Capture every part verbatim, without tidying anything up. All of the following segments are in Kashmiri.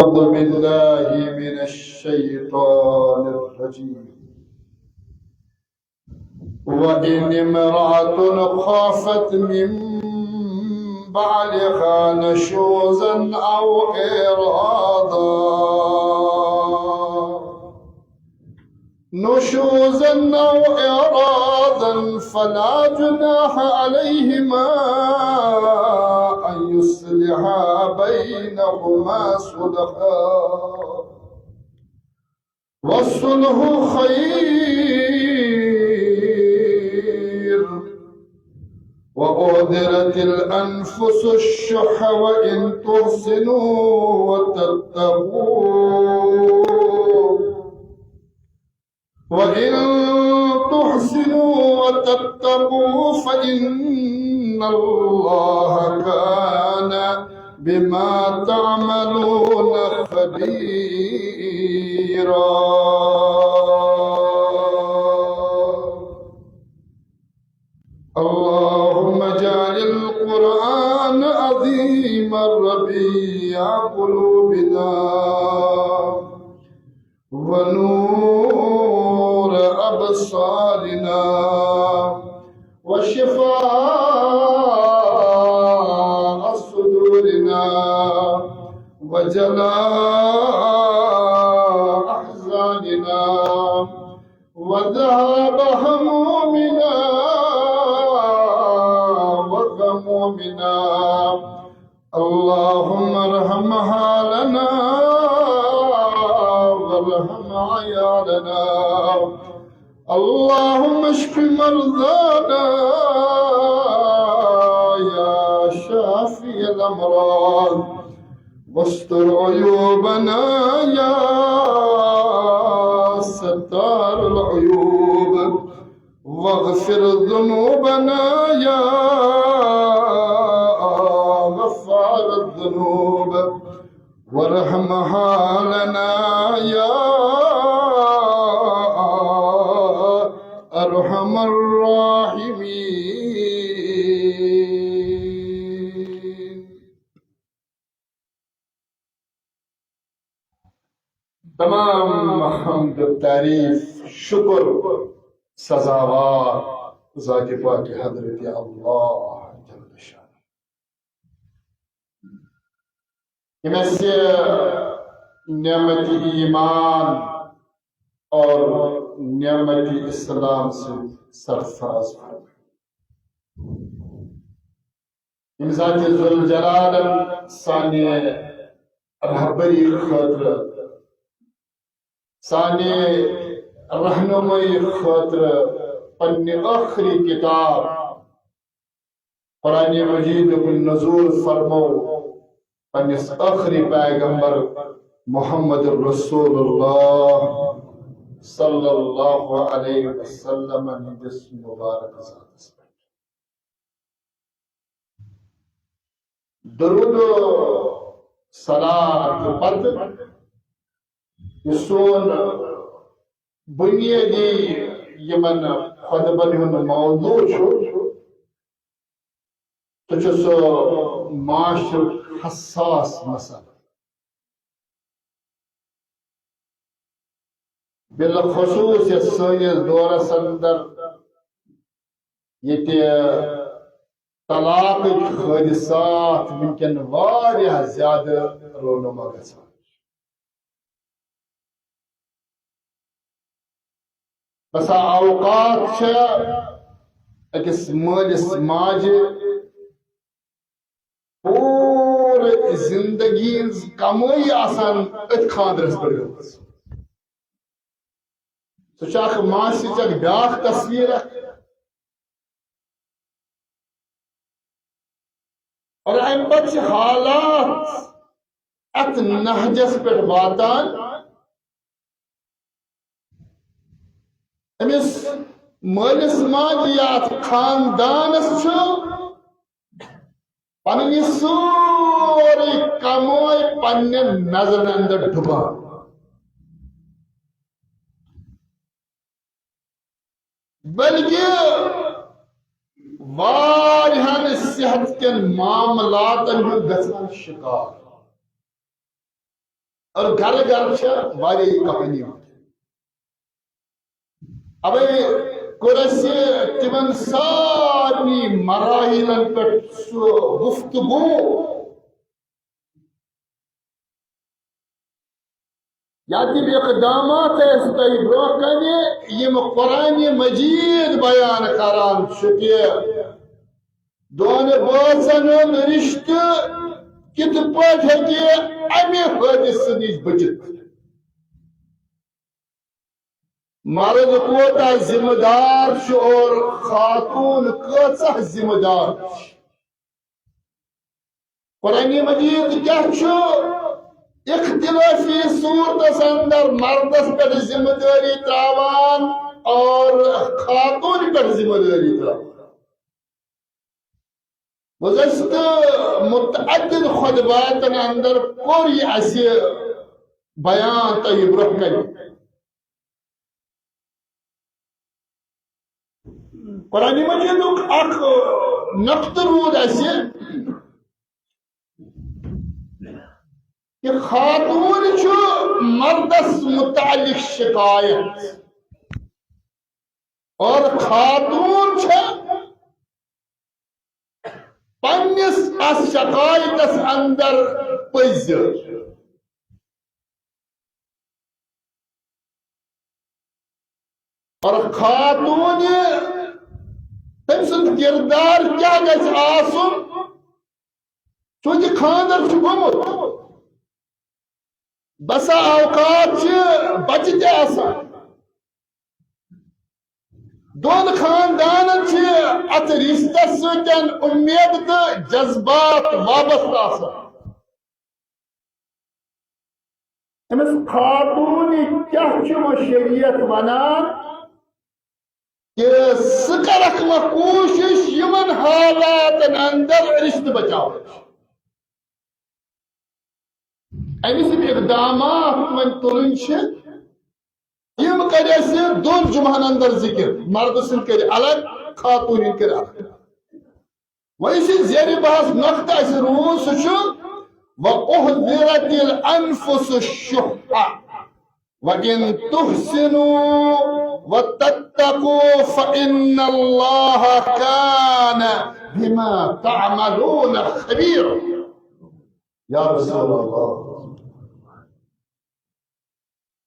أعوذ بالله من الشيطان الرجيم. وإن امرأة خافت من بعلها نشوزا أو إعراضا نشوزا أو إعراضا فلا جناح عليهما أن يصلحا بينهما صلحا، والصلح خير، وأحضرت الأنفس الشح، وإن تحسنوا وتتقوا وإن تحسنوا وتتقوا فإن الله كان بما تعملون خبيرا. اللهم اجعل القرآن العظيم ربيع قلوبنا ونور أبصارنا وشفاء صدورنا وجلاء أحزاننا وذهاب همومنا وغمومنا. اللهم ارحم حالنا وارحم عيالنا. اللهم اشف مرضانا يا شافي الأمراض، واستر عيوبنا يا ستار العيوب، واغفر ذنوبنا يا غفار الذنوب، وارحم حالنا يا أرحم الراحمين. تمام حمد، تعریف، شکر سزاوار ذات پاک حضرت اللہ جل شانہ، ییٚمۍ اَسہِ نعمت ایمان اور نعمت اسلام سۭتۍ سرفراز فرمٲے۔ ییٚمہِ ذات ذوالجلالن سانہِ رہبری خٲطرٕ، سانہِ رہنمٲیی خٲطرٕ پننہِ ٲخری کتاب قرآن مجیدُک نزول فرمو پننِس ٲخری پیغمبر محمد رسول اللہ صلی اللہ علیہ وسلم ہٕنٛدِس مبارک ذاتس پٮ۪ٹھ۔ درود و سلام پتہٕ یُس سون بنیٲدی یِمن خطبن ہُنٛد موضوع چھُ، سُہ چھُ سُہ معاشرُک حساس مسئلہٕ۔ بالخصوص یَتھ سٲنِس دورس اندر ییٚتہِ طلاقٕکۍ حٲدثات وٕنکٮ۪ن واریاہ زیادٕ رونما گژھان چھِ۔ بسا اوقات چھِ أکِس مٲلِس ماجہِ پوٗرٕ زندگی ہٕنٛز کمٲیی آسان أتھۍ خانٛدرس پٮ۪ٹھ گٔمٕژ۔ سُہ چھُ اکھ ماسہِ چہِ اکھ بیٛاکھ تصویر اکھ۔ اور امہِ پتہٕ چھِ حالات اتھ نہجس پٮ۪ٹھ واتان، أمِس مٲلِس ماجہِ یا اتھ خاندانس چھُ پنٕنۍ یہِ سٲرٕے کمٲے پننٮ۪ن نظرن اندر ڈُبان۔ بلکہ واریاہن صحت کٮ۪ن معاملاتن ہُنٛد گژھان شکار۔ اور گرٕ گرٕ چھےٚ واریاہ کہانی۔ اوے کوٚر اَسہِ تِمن سارنٕے مراحلن پٮ۪ٹھ سُہ گفتگو، یا تِم اقدامات ٲسۍ تۄہہِ برونٛہہ کنہِ، یِم قرآن مجید بیان کران چھُ کہِ دۄن بٲژن ہُنٛد رشتہٕ کِتھ پٲٹھۍ ہیٚکہِ امہِ حٲدثہٕ نِش بٔچِتھ۔ مرد کوتاہ ذمہ دار چھُ اور خاتون کۭژاہ ذمہ دار چھِ۔ قرآن مجید کیٛاہ چھُ اختلافی صورتس اندر مردس پٮ۪ٹھ ذمہ دٲری تراوان اور خاتون پٮ۪ٹھ ذمہ دٲری تراوان؟ گُزشتہٕ متعدد خطباتن اندر کوٚر یہِ اَسہِ بیان تۄہہِ برونٛہہ کنہِ۔ قرآن مجیدُک اکھ نقطہٕ روٗد اَسہِ کہِ خاتوٗن چھُ مردس متعلق شکایت اور خاتوٗن چھےٚ پننِس اتھ شکایتس اندر پٔزۍ۔ اور خاتوٗن، تٔمۍ سُنٛد کردار کیٛاہ گژھِ آسُن؟ چونکہ خانٛدر چھُ گوٚمُت، بسا اوقات چھِ بچہِ تہِ آسان۔ دۄن خاندانن چھِ اتھ رشتس سۭتۍ امید تہٕ جذبات وابستہٕ آسان۔ أمِس خاتوٗنہِ کیٛاہ چھُ وۄنۍ شریعت ونان کہِ سُہ کرکھ وۄنۍ کوٗشش یِمن حالاتن اندر رشتہٕ بچاونٕچ؟ أمِس یِم اقدامات وۄنۍ تُلٕنۍ چھِ، تِم کرِ اَسہِ دۄن جمعن اندر ذکر، مردٕ سٕنٛدۍ کرِ الگ، خاتوٗن ہٕنٛدۍ کرِ الگ۔ وۄنۍ یُس یہِ زیرِ بحث نۄقطہٕ اَسہِ روٗز، سُہ چھُ وَأُحْضِرَتِ الْأَنْفُسُ الشُّحَّ وَإِنْ تُحْسِنُوا وَتَتَّقُوا فَإِنَّ اللَّهَ كَانَ بِمَا تَعْمَلُونَ خَبِيرًا۔ یا رسول اللہ۔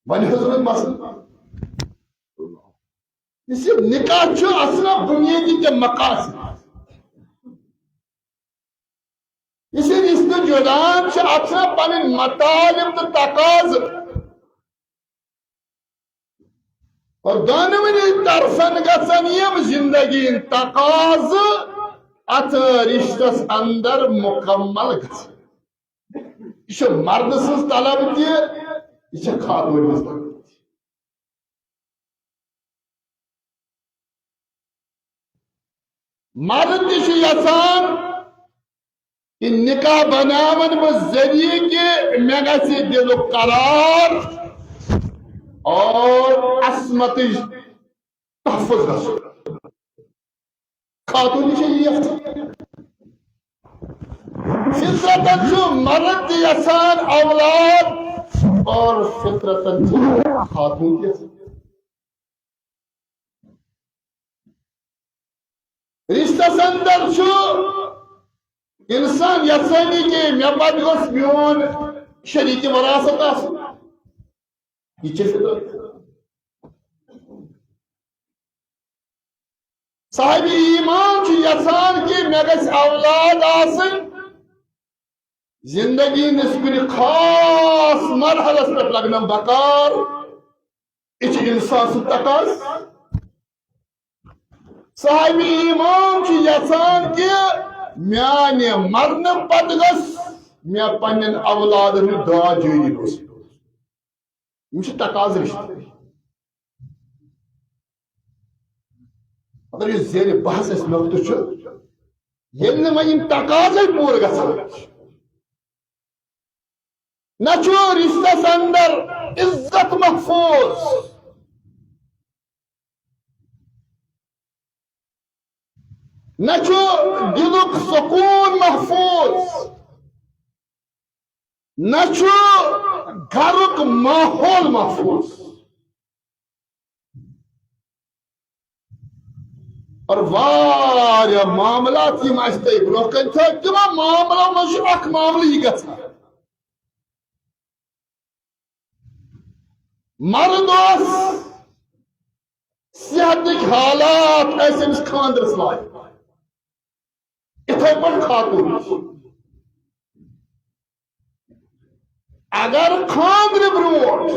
وۄنۍ حضرت مسلم، یُس یہِ نکاح چھُ، اَتھ چھُنہ بُنیٲدی کینٛہہ مقاصد۔ یُس یہِ رشتہٕ جُڑان چھُ، اَتھ چھِنہ پنٕنۍ مطالب تہٕ تقاضہٕ۔ اور دۄنوٕنی طرفن گژھن یِم زندگی ہٕنٛدۍ تقاضہٕ اتھ رشتس اندر مکمل گژھٕنۍ۔ یہِ چھِ مردٕ سٕنٛز طلب تہِ، یہِ چھِ خاتوٗن ہٕنٛز طلب تہِ۔ مرد تہِ چھُ یژھان کہ نکاح بناون بہٕ ذریعہ کہ مےٚ گژھِ دلُک قرار اور عصمتٕچ تحفظ گژھُن۔ خاتون تہِ چھِ یی یژھان۔ فطرتن چھُ مرد تہِ یژھان اولاد اور فطرتن چھِ خاتون تہِ یژھان۔ رشتس اندر چھُ انسان یژھان کہ مےٚ پتہٕ گوٚژھ میون شریک وراثت آسُن۔ یہِ چھِ فطرت۔ صاحب ایمان چھُ یژھان کہ مےٚ گژھِ اولاد آسٕنۍ۔ زندگی ہٕنٛدِس کُنہِ خاص مرحلس پٮ۪ٹھ لگنم بکار۔ یہِ چھُ انسان سُنٛد تقاضہٕ۔ صاحب ایمان چھُ یژھان کہ میانہِ مرنہٕ پتہٕ گژھِ مےٚ پننٮ۪ن اولادن ہُنٛد دعا جٲری روزُن۔ یِم چھِ تقاضہٕ رِشتہٕ۔ مگر یُس زیر بحث اَسہِ نۄقطہٕ چھُ، ییٚلہِ نہٕ وۄنۍ یِم تقاضے پوٗرٕ گژھان، نہ چھُ رِشتَس اندر عزت محفوظ، نہ چھُ دِلُک سکوٗن محفوظ، نہ چھُ ماحول محفوظ۔ اور واریاہ معاملات یِم اَسہِ تۄہہِ برونٛہہ کَنہِ تھٲے، تِمو معاملو منٛز چھُ اکھ معاملہٕ یہِ گژھان۔ مرد اوس، صحتٕکۍ حالات ٲسۍ أمِس خانٛدرس لایق۔ یِتھے پٲٹھۍ خاتوٗن۔ اگر خانٛدرٕ برونٛٹھ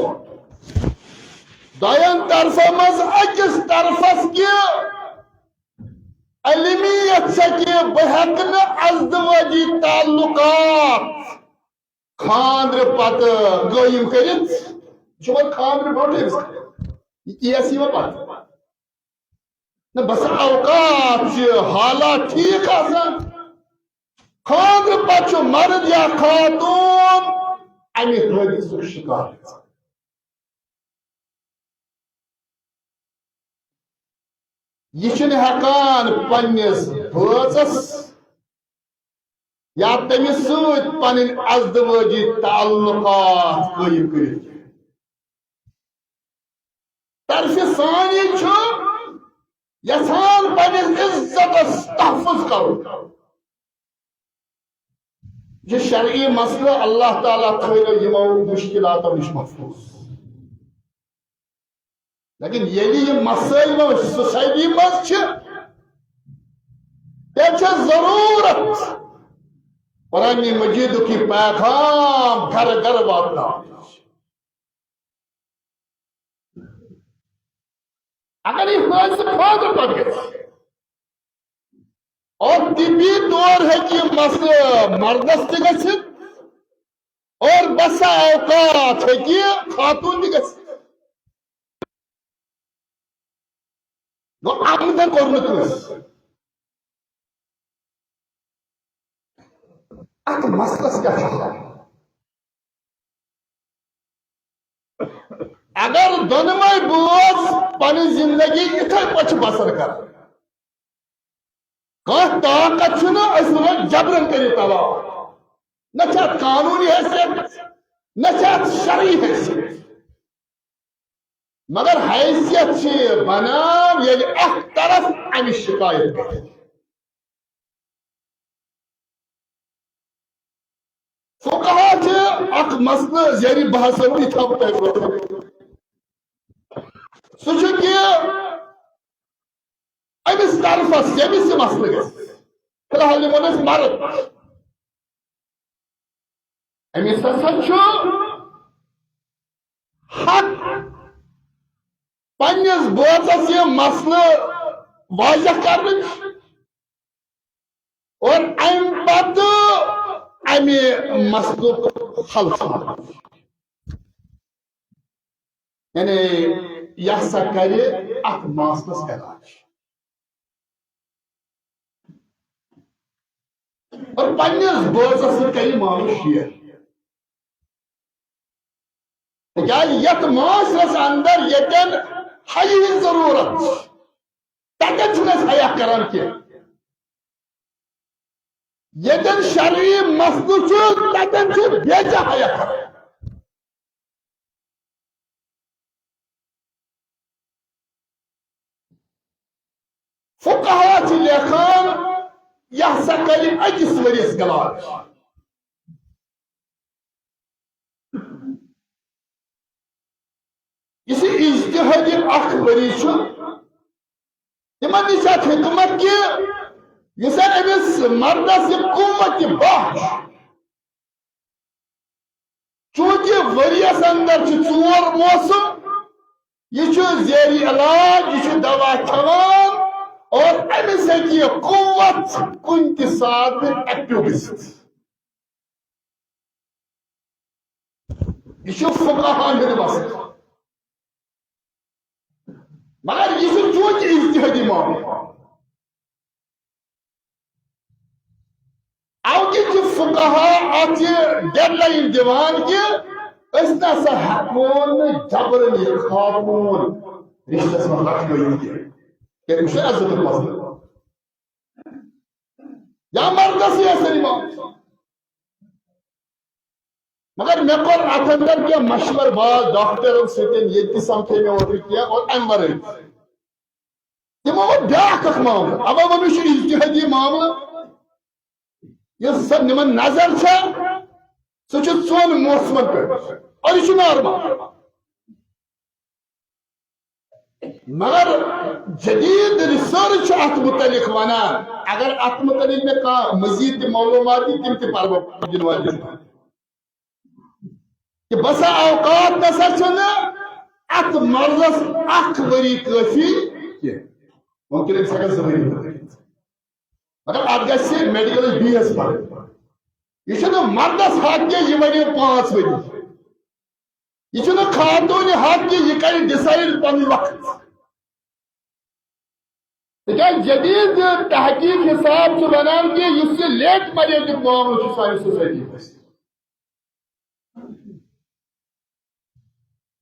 دۄین طرفن منٛز أکِس طرفس کہِ علمیت چھےٚ کہِ بہٕ ہٮ۪کہٕ نہٕ ازدواجی تعلقات خانٛدرٕ پتہٕ قٲیِم کٔرِتھ، یہِ چھُ وۄنۍ خانٛدرٕ برونٛٹھٕے أمِس کرُن۔ یہِ کیس یِوان پتہٕ۔ نہ بس اوقات چھِ حالات ٹھیٖک آسان۔ خانٛدرٕ پتہٕ چھُ مرد یا خاتوٗن اَمہِ حٲدثُک شِکار گژھان۔ یہِ چھُنہٕ ہٮ۪کان پننِس بٲژس یا تٔمِس سۭتۍ پنٕنۍ ازدوٲجی تعلقات قٲیِم کٔرِتھ۔ طرفِ ثانی چھُ یژھان پننِس عزتس تحفظ کرُن۔ یہِ شرعی مسلہٕ، اللہ تعالیٰ تھٲوِن یِمو مشکلاتو نِش محفوظ۔ لیکن ییٚلہِ یہِ مسٲیِل وۄنۍ سوسایٹی منٛز چھِ، تیٚلہِ چھِ ضروٗرت قرآن مجیدُک یہِ پیغام گرٕ گرٕ واتناونٕچ۔ اگر یہِ حٲدثہٕ خانٛدرٕ پتہٕ گژھِ، اور طبی طور ہیٚکہِ یہِ مسلہٕ مردس تہِ گٔژھِتھ، اور بسا اوقات ہیٚکہِ یہِ خاتوٗن تہِ گٔژھِتھ۔ گوٚو، آمدن کوٚر نہٕ کٲنٛسہِ۔ اتھ مسلس کیٛاہ چھُ حل؟ اگر دۄنوے بٲژ پنٕنۍ زندگی یِتھے پٲٹھۍ چھِ بسر کران، کانٛہہ طاقت چھُنہٕ أسۍ وَنو جبرن کٔرِو طلاق، نہ چھِ اتھ قانوٗنی حیثیت، نہ چھِ اتھ شرعی حیثیت، مگر حیثیت چھِ یہِ بنان ییٚلہِ اکھ طرف امِچ شکایت کرِ۔ فقہا چھِ اکھ مسلہٕ زیر بحث، یہِ تھاوٕ بہٕ تۄہہِ برونٛہہ۔ سُہ چھُ کہِ أمِس طرفس ییٚمِس یہِ مسلہٕ گژھِ، فی الحال نِمون أسۍ مرد، أمِس ہسا چھُ حق پننِس بٲژس یہِ مسلہٕ واضح کرنٕچ اور امہِ پتہٕ امہِ مسلُک حل ژھانڈُن۔ یعنی، یہِ ہسا کرِ اتھ مسلس علاج اور پننِس بٲژس سۭتۍ کرِ یہِ معاملہٕ شیر۔ تِکیٛازِ یتھ معاشرس اندر ییٚتٮ۪ن حیہِ ہٕنٛز ضروٗرت چھِ، تتٮ۪ن چھِنہٕ أسۍ حیا کران کینٛہہ۔ ییٚتٮ۪ن شرعی مسلہٕ چھُ، تتٮ۪ن چھِ بے جا حیا کران۔ فقہا چھِ لیکھان، یہِ ہسا کرِ أکِس ؤرِیَس علاج۔ یُس یہِ اجتہادی اکھ ؤری چھُ، تِمن نِش چھِ اتھ حکمت کہِ یُس زن أمِس مردس یہِ قوت یہِ باہ چھُ، چوٗنٛکہِ ؤریَس اندر چھِ ژور موسم، یہِ چھُ زیر علاج، یہِ چھُ دوا کھٮ۪وان، اور أمِس ہیٚکہِ یہِ قوت کُنہِ تہِ ساتہٕ ایکٹیو گٔژھِتھ۔ یہِ چھُ فقہاہن ہُنٛد مسلہٕ۔ مگر یہِ چھُ چوٗنٛکہِ اجتہادی معاملہٕ۔ اَوٕ کِنۍ چھِ فقہا اَتھ یہِ ڈیڈ لائن دِوان کہِ أسۍ نہ سا ہٮ۪کون نہٕ جبرن یہِ خاتوٗن رِشتَس منٛز رَٹنٲوِتھ کینٛہہ۔ کیٛازِ أمِس چھُ عزتُک مسلہٕ۔ یا مردس یی اثر یِوان۔ مگر مےٚ کوٚر اتھ اندر کینٛہہ مشورٕ باز ڈاکٹرن سۭتۍ، ییٚتہِ تہِ سمکھے مےٚ اوترٕ کینٛہہ، اور امہِ ورٲے تہِ۔ تِمو ووٚن بیٛاکھ اکھ معاملہٕ، اما ووٚن، یہِ چھُ اجتہادی معاملہٕ، یُس زن یِمن نظر چھےٚ، سُہ چھُ ژۄن موسمن پٮ۪ٹھ، اور یہِ چھُ نارمل۔ مگر جدید ریسرچ چھُ اتھ متعلق ونان، اگر اتھ متعلق مےٚ کانٛہہ مزید تہِ معلومات دی، تِم تہِ پرٕ بہٕ پننہِ وجہ۔ کہ بسا اوقات نسا چھُنہٕ اتھ مرضس اکھ ؤری کٲفی کینٛہہ۔ ممکن أمِس ہٮ۪کن زٕ ؤری لٔگِتھ۔ مگر اتھ گژھِ میڈیکلس بی ایس پرٕنۍ۔ یہِ چھُنہٕ مردس حق کینٛہہ، یہِ ونہِ پانٛژھ ؤری۔ یہِ چھُنہٕ خاتوٗنہِ حق کہِ یہِ کرِ ڈسایڈ پنُن وقت۔ تِکیٛازِ جدید تحقیق حساب چھُ ونان کہِ یُس یہِ لیٹ میریجُک معاملہٕ چھُ سانہِ سوسایٹی منٛز،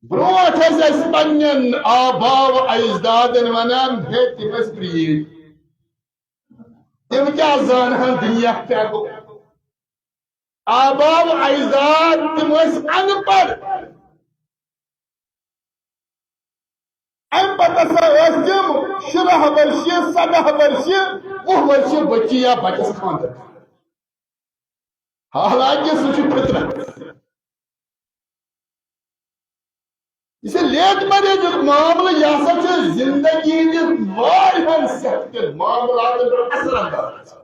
برونٛٹھ ٲسۍ أسۍ پننٮ۪ن آبا و اجدادن ونان، ہے، تِم ٲسۍ پریٖتھ، تِم کیٛاہ زانہٕ ہن دُنیا کیٛاہ گوٚو؟ آبا و اجداد تِم ٲسۍ ان پڑھ۔ امہِ پتہٕ ہسا ٲسۍ تِم شُراہ ؤرشہِ، سداہ ؤرشہِ، وُہ ؤرشہِ بٔچی یا بچس خانٛدر کران۔ حالانکہ سُہ چھُ فطرت۔ یہِ چھُ لیٹ میریجُک معاملہٕ، یہِ ہسا چھُ زندگی ہٕنٛدِس واریاہن صحت کٮ۪ن معاملاتن پٮ۪ٹھ اثر انداز گژھان۔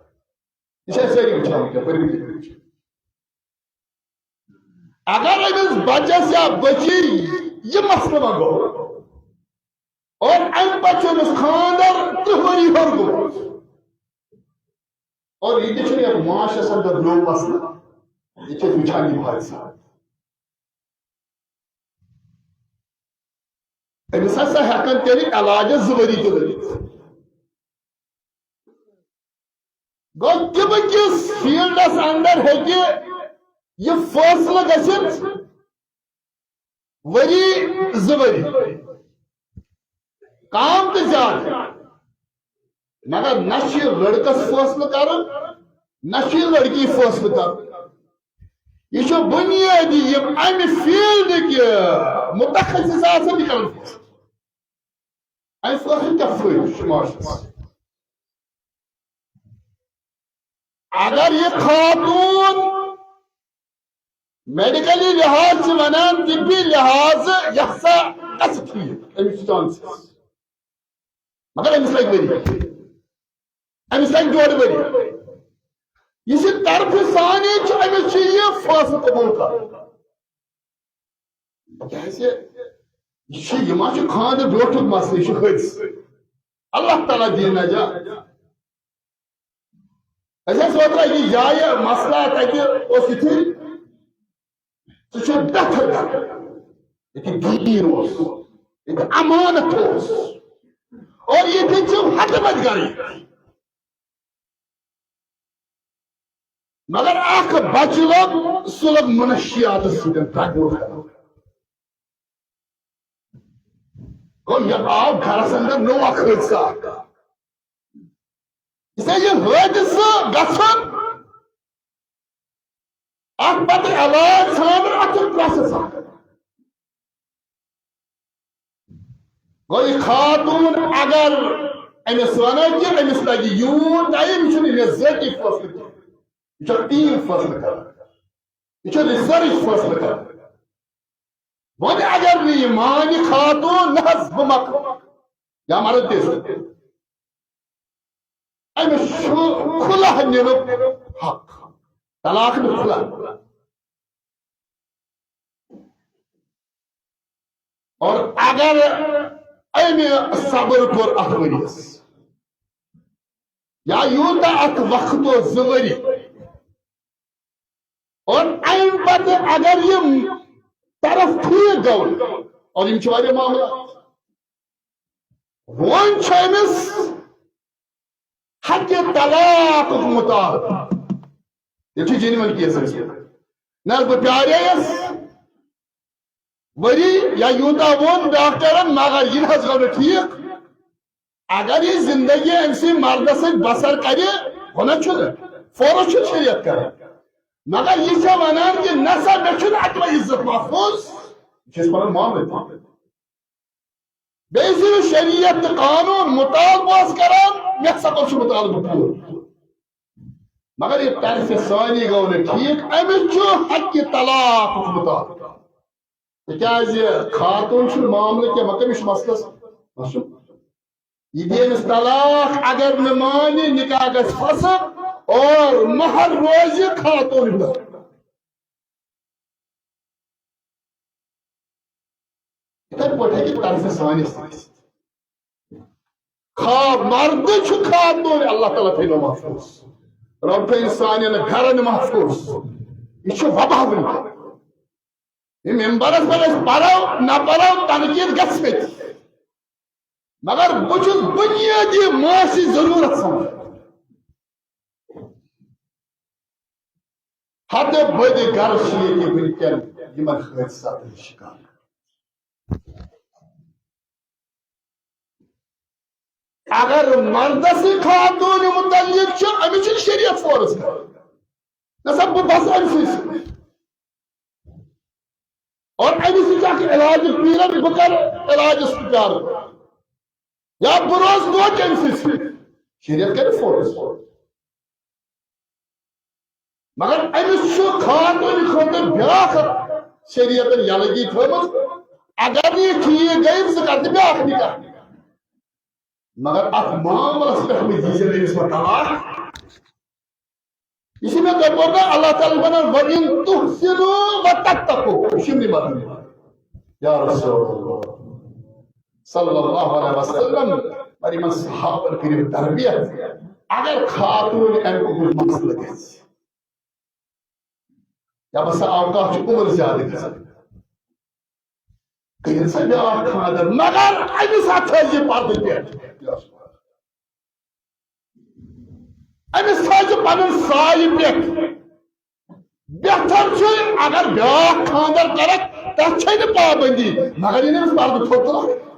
یہِ چھِ أسۍ سٲری وٕچھان وٕنکٮ۪ن، پٔرمٕتۍ لِکھمٕتۍ چھِ۔ اگر أمِس بچس یا بچی یہِ مسلہٕ ما گوٚو، اور امہِ پتہٕ چھُ أمِس خانٛدر ترٕٛہ ؤری ہیوٚر گوٚمُت، اور یہِ تہِ چھُنہٕ یتھ معاشرس اندر نوٚو مسلہٕ، یہِ چھِ أسۍ وٕچھان یِم حٲدثات۔ أمِس ہسا ہٮ۪کن تیٚلہِ علاجس زٕ ؤری تہِ لٔگِتھ۔ گوٚو، طب کِس فیلڈس اندر ہیٚکہِ یہِ فٲصلہٕ گٔژھِتھ ؤری، زٕ ؤری، کم تہٕ زیادٕ۔ مگر نہ چھُ یہِ لڑکس فٲصلہٕ کرُن، نہ چھُ یہِ لڑکی فٲصلہٕ کرُن۔ یہِ چھُ بُنیٲدی یِم امہِ فیلڈٕکۍ متخصص آسن، یہِ کرن فٲصلہٕ۔ امہِ فٲصلہٕ کیٛاہ فٲیدٕ چھُ معاشرس؟ اگر یہِ خاتوٗن میڈیکلی لحاظ چھِ ونان، طبی لحاظ یہِ ہسا گژھِ ٹھیٖک، أمِس چھِ چانسز، مگر أمِس لگہِ ؤری، أمِس لگہِ ڈۄڈ ؤری۔ یہِ چھِ طرفہٕ سانے چھُ، أمِس چھُ یہِ فٲصلہٕ قبوٗل کرُن۔ کیازِ یہِ چھُ، یہِ ما چھُ خانٛدر برونٛٹھُک مسلہٕ، یہِ چھُ حٲدثہٕ۔ اللہ تعالیٰ دِیِن نجات۔ أسۍ ٲسۍ اوترٕ أکِس جایہِ مسلہٕ، تَتہِ اوس یِتھُے، سُہ چھُ بہتر کران۔ ییٚتہِ دیٖن اوس، ییٚتہِ امانت اوس، اور ییٚتہِ چھِ ہتہٕ بد گرٕکۍ۔ مگر اکھ بچہٕ لوٚگ، سُہ لوٚگ منشیاتس سۭتۍ، ڈرگ اوس کران۔ گوٚو، یہِ آو گرس اندر نوٚو اکھ حٲدثہٕ اکھ۔ یہِ سا یہِ حٲدثہٕ گژھُن، اتھ پتہٕ علاج ژھانڈُن، اتھ چھُ پروسیس اکھ۔ گوٚو، یہِ خاتوٗن اگر أمِس ونو کہِ أمِس لگہِ یوٗت ٹایم، یہِ چھُنہٕ أمِس ذٲتی فٲصلہٕ کینٛہہ، یہِ چھُ ٹیٖم فٲصلہٕ کران، یہِ چھُ ریسرچ فٲصلہٕ کران۔ وۄنۍ اگر نہٕ یہِ مانہِ خاتوٗن، نہ حظ، بہٕ مۄکلہٕ، یا مرد تہِ ٲسِن، أمِس چھُ کھُلہ نِنُک حق، طلاق نہٕ کھُلہ۔ اور اگر أمۍ صبر کوٚر اتھ ؤریس، یا یوٗتاہ اتھ وقت اوس، زٕ ؤری، اور امہِ پتہٕ اگر یِم طرف ٹھیٖک گوٚو، اور یِم چھِ واریاہ معاملات، وۄنۍ چھُ أمِس حق طلاقُک مطالبہٕ۔ یہِ چھُ جینوَن کیس اَسہِ۔ نہ حظ، بہٕ پیارییَس ؤری یا یوٗتاہ ووٚن ڈاکٹرن، مگر یہِ نہ حظ گوٚو نہٕ ٹھیٖک۔ اگر یہِ زندگی أمۍ سٕے مردس سۭتۍ بسر کرِ، گۄناہ چھُنہٕ، فورس چھُ شریعت کران۔ مگر یہِ چھےٚ ونان کہِ نسا مےٚ چھُنہٕ اتہِ وۄنۍ عزت محفوظ، یہِ چھِ أسۍ پنُن معاملہٕ تہِ۔ بیٚیہِ چھُ شریعت تہٕ قانون مطالبہٕ اوس کران، مےٚ ہسا کوٚر سُہ مطالبہٕ پوٗرٕ۔ مگر یہِ طرفِ ثانی گوٚو نہٕ ٹھیٖک، أمِس چھُ حقِ طلاق مطالبہٕ۔ تِکیٛازِ خاتوٗن چھُنہٕ معاملہٕ کینٛہہ، مگر یہِ چھُ مسلس، مسلہٕ۔ یہِ دِیہِ أمِس طلاق، اگر نہٕ مانہِ، نکاح گژھِ فسخ اور مہر روزِ خاتوٗن ہُنٛد۔ یِتھے پٲٹھۍ ہیٚکہِ طرفِ ثانی ٲسِتھ۔ خا-، مردٕ چھُ خاتوٗن، اللہ تعالیٰ تھٲینو محفوظ۔ رۄب تھٲیِن سانٮ۪ن گرن محفوظ۔ یہِ چھُ وبا وٕنکیٚن۔ یہِ ممبرس پٮ۪ٹھ أسۍ پرو نہ پرو، تنقید گژھِ مےٚ تہِ۔ مگر بہٕ چھُس بُنیٲدی معاشی ضروٗرت سمجھان۔ ہتہٕ بٔدۍ گرٕ چھِ ییٚتہِ وٕنکیٚن یِمن حٲدثاتن ہٕنٛدۍ شِکار۔ اگر مردس خاتون متعلق چھُ، أمِس چھُ شریعت فورس کران۔ نہ سا، بہٕ بس أمۍ سٕے سۭتۍ۔ اور أمِس چھُ اکھ علاج پیرن، بہٕ کرٕ علاجس پیارٕ۔ یا بہٕ روزٕ توتہِ أمۍ سٕے سۭتۍ۔ شریعت کرِ فورس۔ مگر أمِس چھُ خاتوٗنہِ خٲطرٕ بیٛاکھ اکھ شریعتن یلہٕ تھٲومٕژ، اگر نہٕ یہِ ٹھیٖک گٔے، ژٕ کر تہٕ بیٛاکھ نکاح۔ مگر اتھ معاملس پٮ۪ٹھ مہٕ دیٖزٮ۪ن أمِس وۄنۍ طلاق۔ یہِ چھُ مےٚ دوٚپمُت نا، اللہ تعالیٰ چھُ ونان، "وَإِن تُحْسِنُوا وَتَتَّقُوا"، یہِ چھُ یِمنٕے مطلب۔ یا رسول اللہ صلی اللہ علیہ وسلم، اور یِمن صحابن کٔرِو تربیت۔ اگر خاتون اَمہِ کُے مسلہٕ گژھِ، یا بسا اوقات چھُ عمر زیادٕ گژھان، کٔرِن سا بیٛاکھ خانٛدر، مگر أمِس اَتھ تھٲیزِ پردٕ پٮ۪ٹھ۔ أمِس تھٲیزِ پنُن سایہِ پٮ۪ٹھ۔ بہتر چھُ اگر بیٛاکھ خانٛدر کرکھ، تتھ چھے نہٕ پابندی، مگر ییٚلہِ أمِس پردٕ تھوٚد تُلکھ،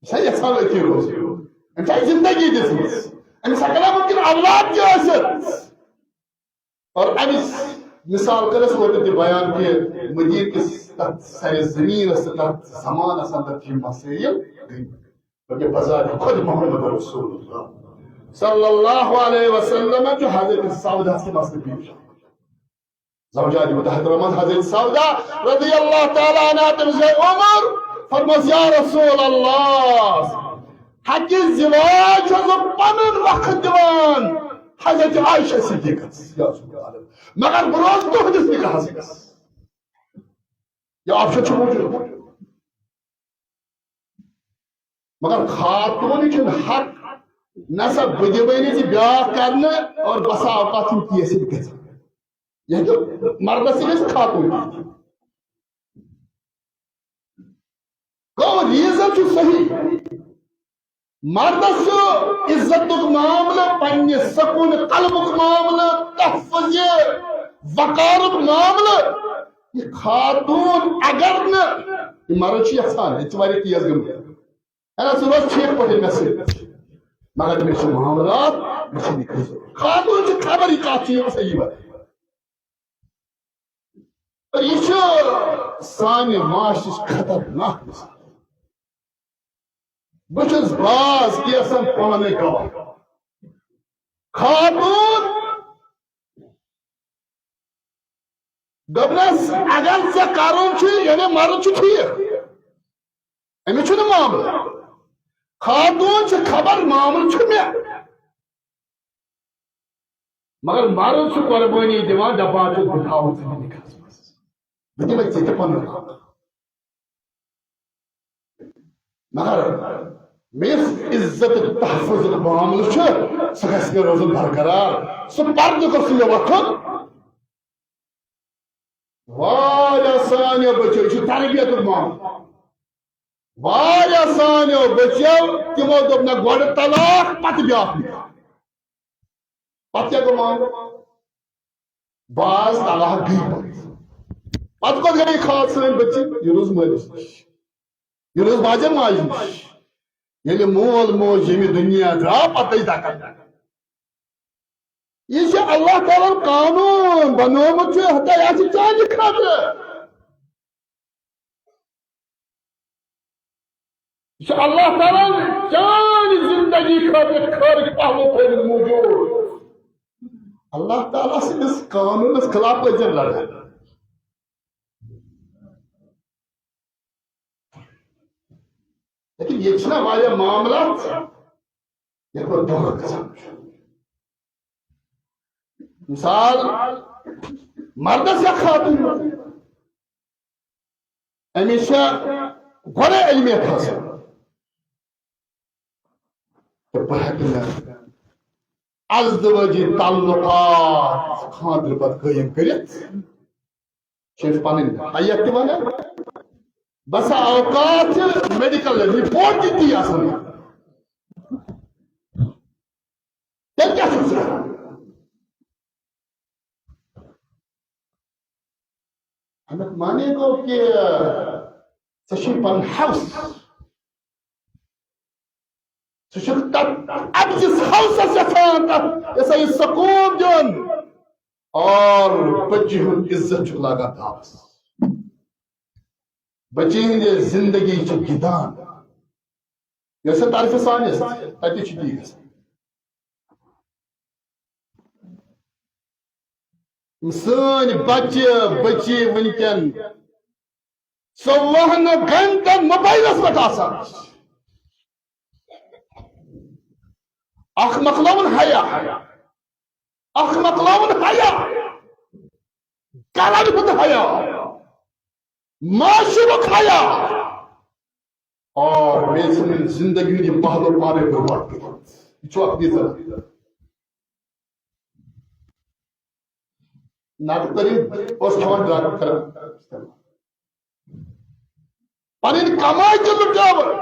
یہِ چھا یژھان أتی روزُن؟ أمۍ چھا زندگی دِژمٕژ؟ أمِس ہٮ۪کن نا ممکن اولاد تہِ ٲسِتھ۔ اور اَمِچ مثال کٔر اَسہِ اوترٕ تہِ بیان کہِ مدیٖنہٕ کِس تَتھ سرِ زٔمیٖنَس تہٕ تَتھ زمانَس اندر چھِ یِم مسٲیِل گٔمٕتۍ۔ بلکہ بذات خود محمد رسول اللہ صلی اللہ علیہ وسلم چھُ حضرت سوداہَس تہِ مسلہٕ پیش آمُت۔ زوجات متحرمات حضرت سودا رضی اللہ تعالیٰ عنہا، تٔمِس گٔے عمر، فرمٲس، یا رسول اللہ، حقِ زواج چھُس بہٕ پنُن وقت دِوان حضرت عائشہ صدیقس، یا رسول اللہ، مگر بہٕ روزٕ تُہنٛدِس نکاحس منٛز۔ یہِ option چھُ موجود۔ مگر خاتون چھُنہٕ حق، نہ سا بہٕ دِمے نہٕ ژےٚ بیٛاکھ کرنہٕ، اور بسا اوقات چھُنہٕ کیس ییٚتہِ گژھان۔ یہِ ہیٚکہِ مردس تہِ گژھِ، خاتون تہِ۔ گوٚو، reason چھُ صحیح۔ مردس چھُ عزتُک معاملہٕ، پننہِ سکوٗن قلبُک معاملہٕ، تحفظ وقارُک معاملہٕ۔ یہِ خاتون اگر نہٕ، یہِ مرد چھُ یژھان، ییٚتہِ چھِ واریاہ case گٔمٕتۍ۔ ہے نہ، ژٕ روز ٹھیٖک پٲٹھۍ مےٚ سۭتۍ، مگر مےٚ چھِ معاملات، مےٚ چھِ نِکاح ضروٗرت۔ خاتون چھِ خبر یہِ کَتھ چھِ یِوان صحیح وَتھ۔ یہِ چھُ سانہِ معاشرٕچ خطرناک مثال۔ بہٕ چھُس باز کیسن پانَے گواہ۔ خاتون دوٚپنَس، اگر ژےٚ کرُن چھُ، یعنی مرُن چھُ ٹھیٖک، أمِس چھُنہٕ معاملہٕ۔ خاتوٗن چھِ خبر معاملہٕ چھُ مےٚ، مگر مرُن چھُ قۄربٲنی دِوان، دَپان چھُ، بہٕ تھاوَتھ ژٕ نِکاحَس منٛز، بہٕ دِمَے ژےٚ تہِ پَنُن حق۔ مگر مےٚ یُس عزت تحفظُک معاملہٕ چھُ، سُہ گژھِ مےٚ روزُن برقرار۔ سُہ پردٕ گوٚژھ نہٕ مےٚ وۄتھُن۔ واریاہ سانیو بچو، یہِ چھُ تربیتُک معاملہٕ۔ واریاہ سانیو بچو، تِمو دوٚپ نہ گۄڈٕ طلاق، پتہٕ بیٛاکھ نکاح۔ پتہٕ کیٛاہ گوٚو معاملہٕ؟ باز طلاق گٔے پتہٕ۔ پتہٕ کوٚت گٔے خاص سٲنۍ بچی؟ یہِ روٗز مٲلِس نِش۔ یہِ روٗز ماجہِ ماجہِ نِش۔ ییٚلہِ مول موج ییٚمہِ دُنیا درٛاو، پتہٕ ٲسۍ دکن۔ یہِ چھُ اللہ تعالیٰ ہن قانوٗن بنوومُت چھُ، ہتا یہِ چھُ چانہِ خٲطرٕ۔ یہِ چھُ اللہ تعالیٰ ہن چانہِ زندگی خٲطرٕ خٲرٕکۍ پہلو تھٲومٕتۍ موٗجوٗد۔ اللہ تعالیٰ سٕنٛدِس قانوٗنس خلاف ٲسۍ زن لڑان۔ لیکن ییٚتہِ چھِنہ واریاہ معاملات، یَتھ منٛز دھوکہٕ گژھان چھُ۔ مثال، مردس یا خاتون، أمِس چھےٚ گۄڈَے علمیت حٲصِل۔ تہٕ بہٕ ہٮ۪کہٕ نہٕ ازدواجی تعلقات خانٛدرٕ پتہٕ قٲیِم کٔرِتھ۔ چھِ أمِس پنٕنۍ حیت تہِ ونان۔ بسا اوقات چھِ میڈیکل رپورٹ تہِ تی آسان۔ تیٚلہِ کیٛاہ چھُکھ ژٕ کران؟ اَمیُک معنی گوٚو کہِ ژےٚ چھُے پنُن ہوس۔ ژٕ چھُکھ تَتھ اَمہِ کِس ہوسَس یَژھان تَتھ یہِ سا یہِ سکوٗن دیُن۔ اور بچی ہُنٛد عزت چھُکھ لاگان داوَس۔ بچی ہٕنٛدِ زندگی چھِ گِنٛدان۔ یۄس سۄ طرفہِ سان یۄس تَتہِ چھِ تی گژھان۔ سٲنۍ بچہِ بچی وٕنکٮ۪ن ژۄوُہن گنٹن موبایلس پٮ۪ٹھ آسان۔ اکھ مۄکلاوُن حیا، اکھ مۄکلاوُن حیا، گرن ہُنٛد حیا، معاشرُک حیا، اور بیٚیہِ ژھٕنُن زندگی ہُنٛد یہِ پہلو پانے برباد کٔرِتھ۔ یہِ چھُ اکھ یہِ زن نقد کٔرِتھ اوس کھٮ۪وان ڈرگ کران۔ پنٕنۍ کمٲے تہِ لُٹٲوٕن۔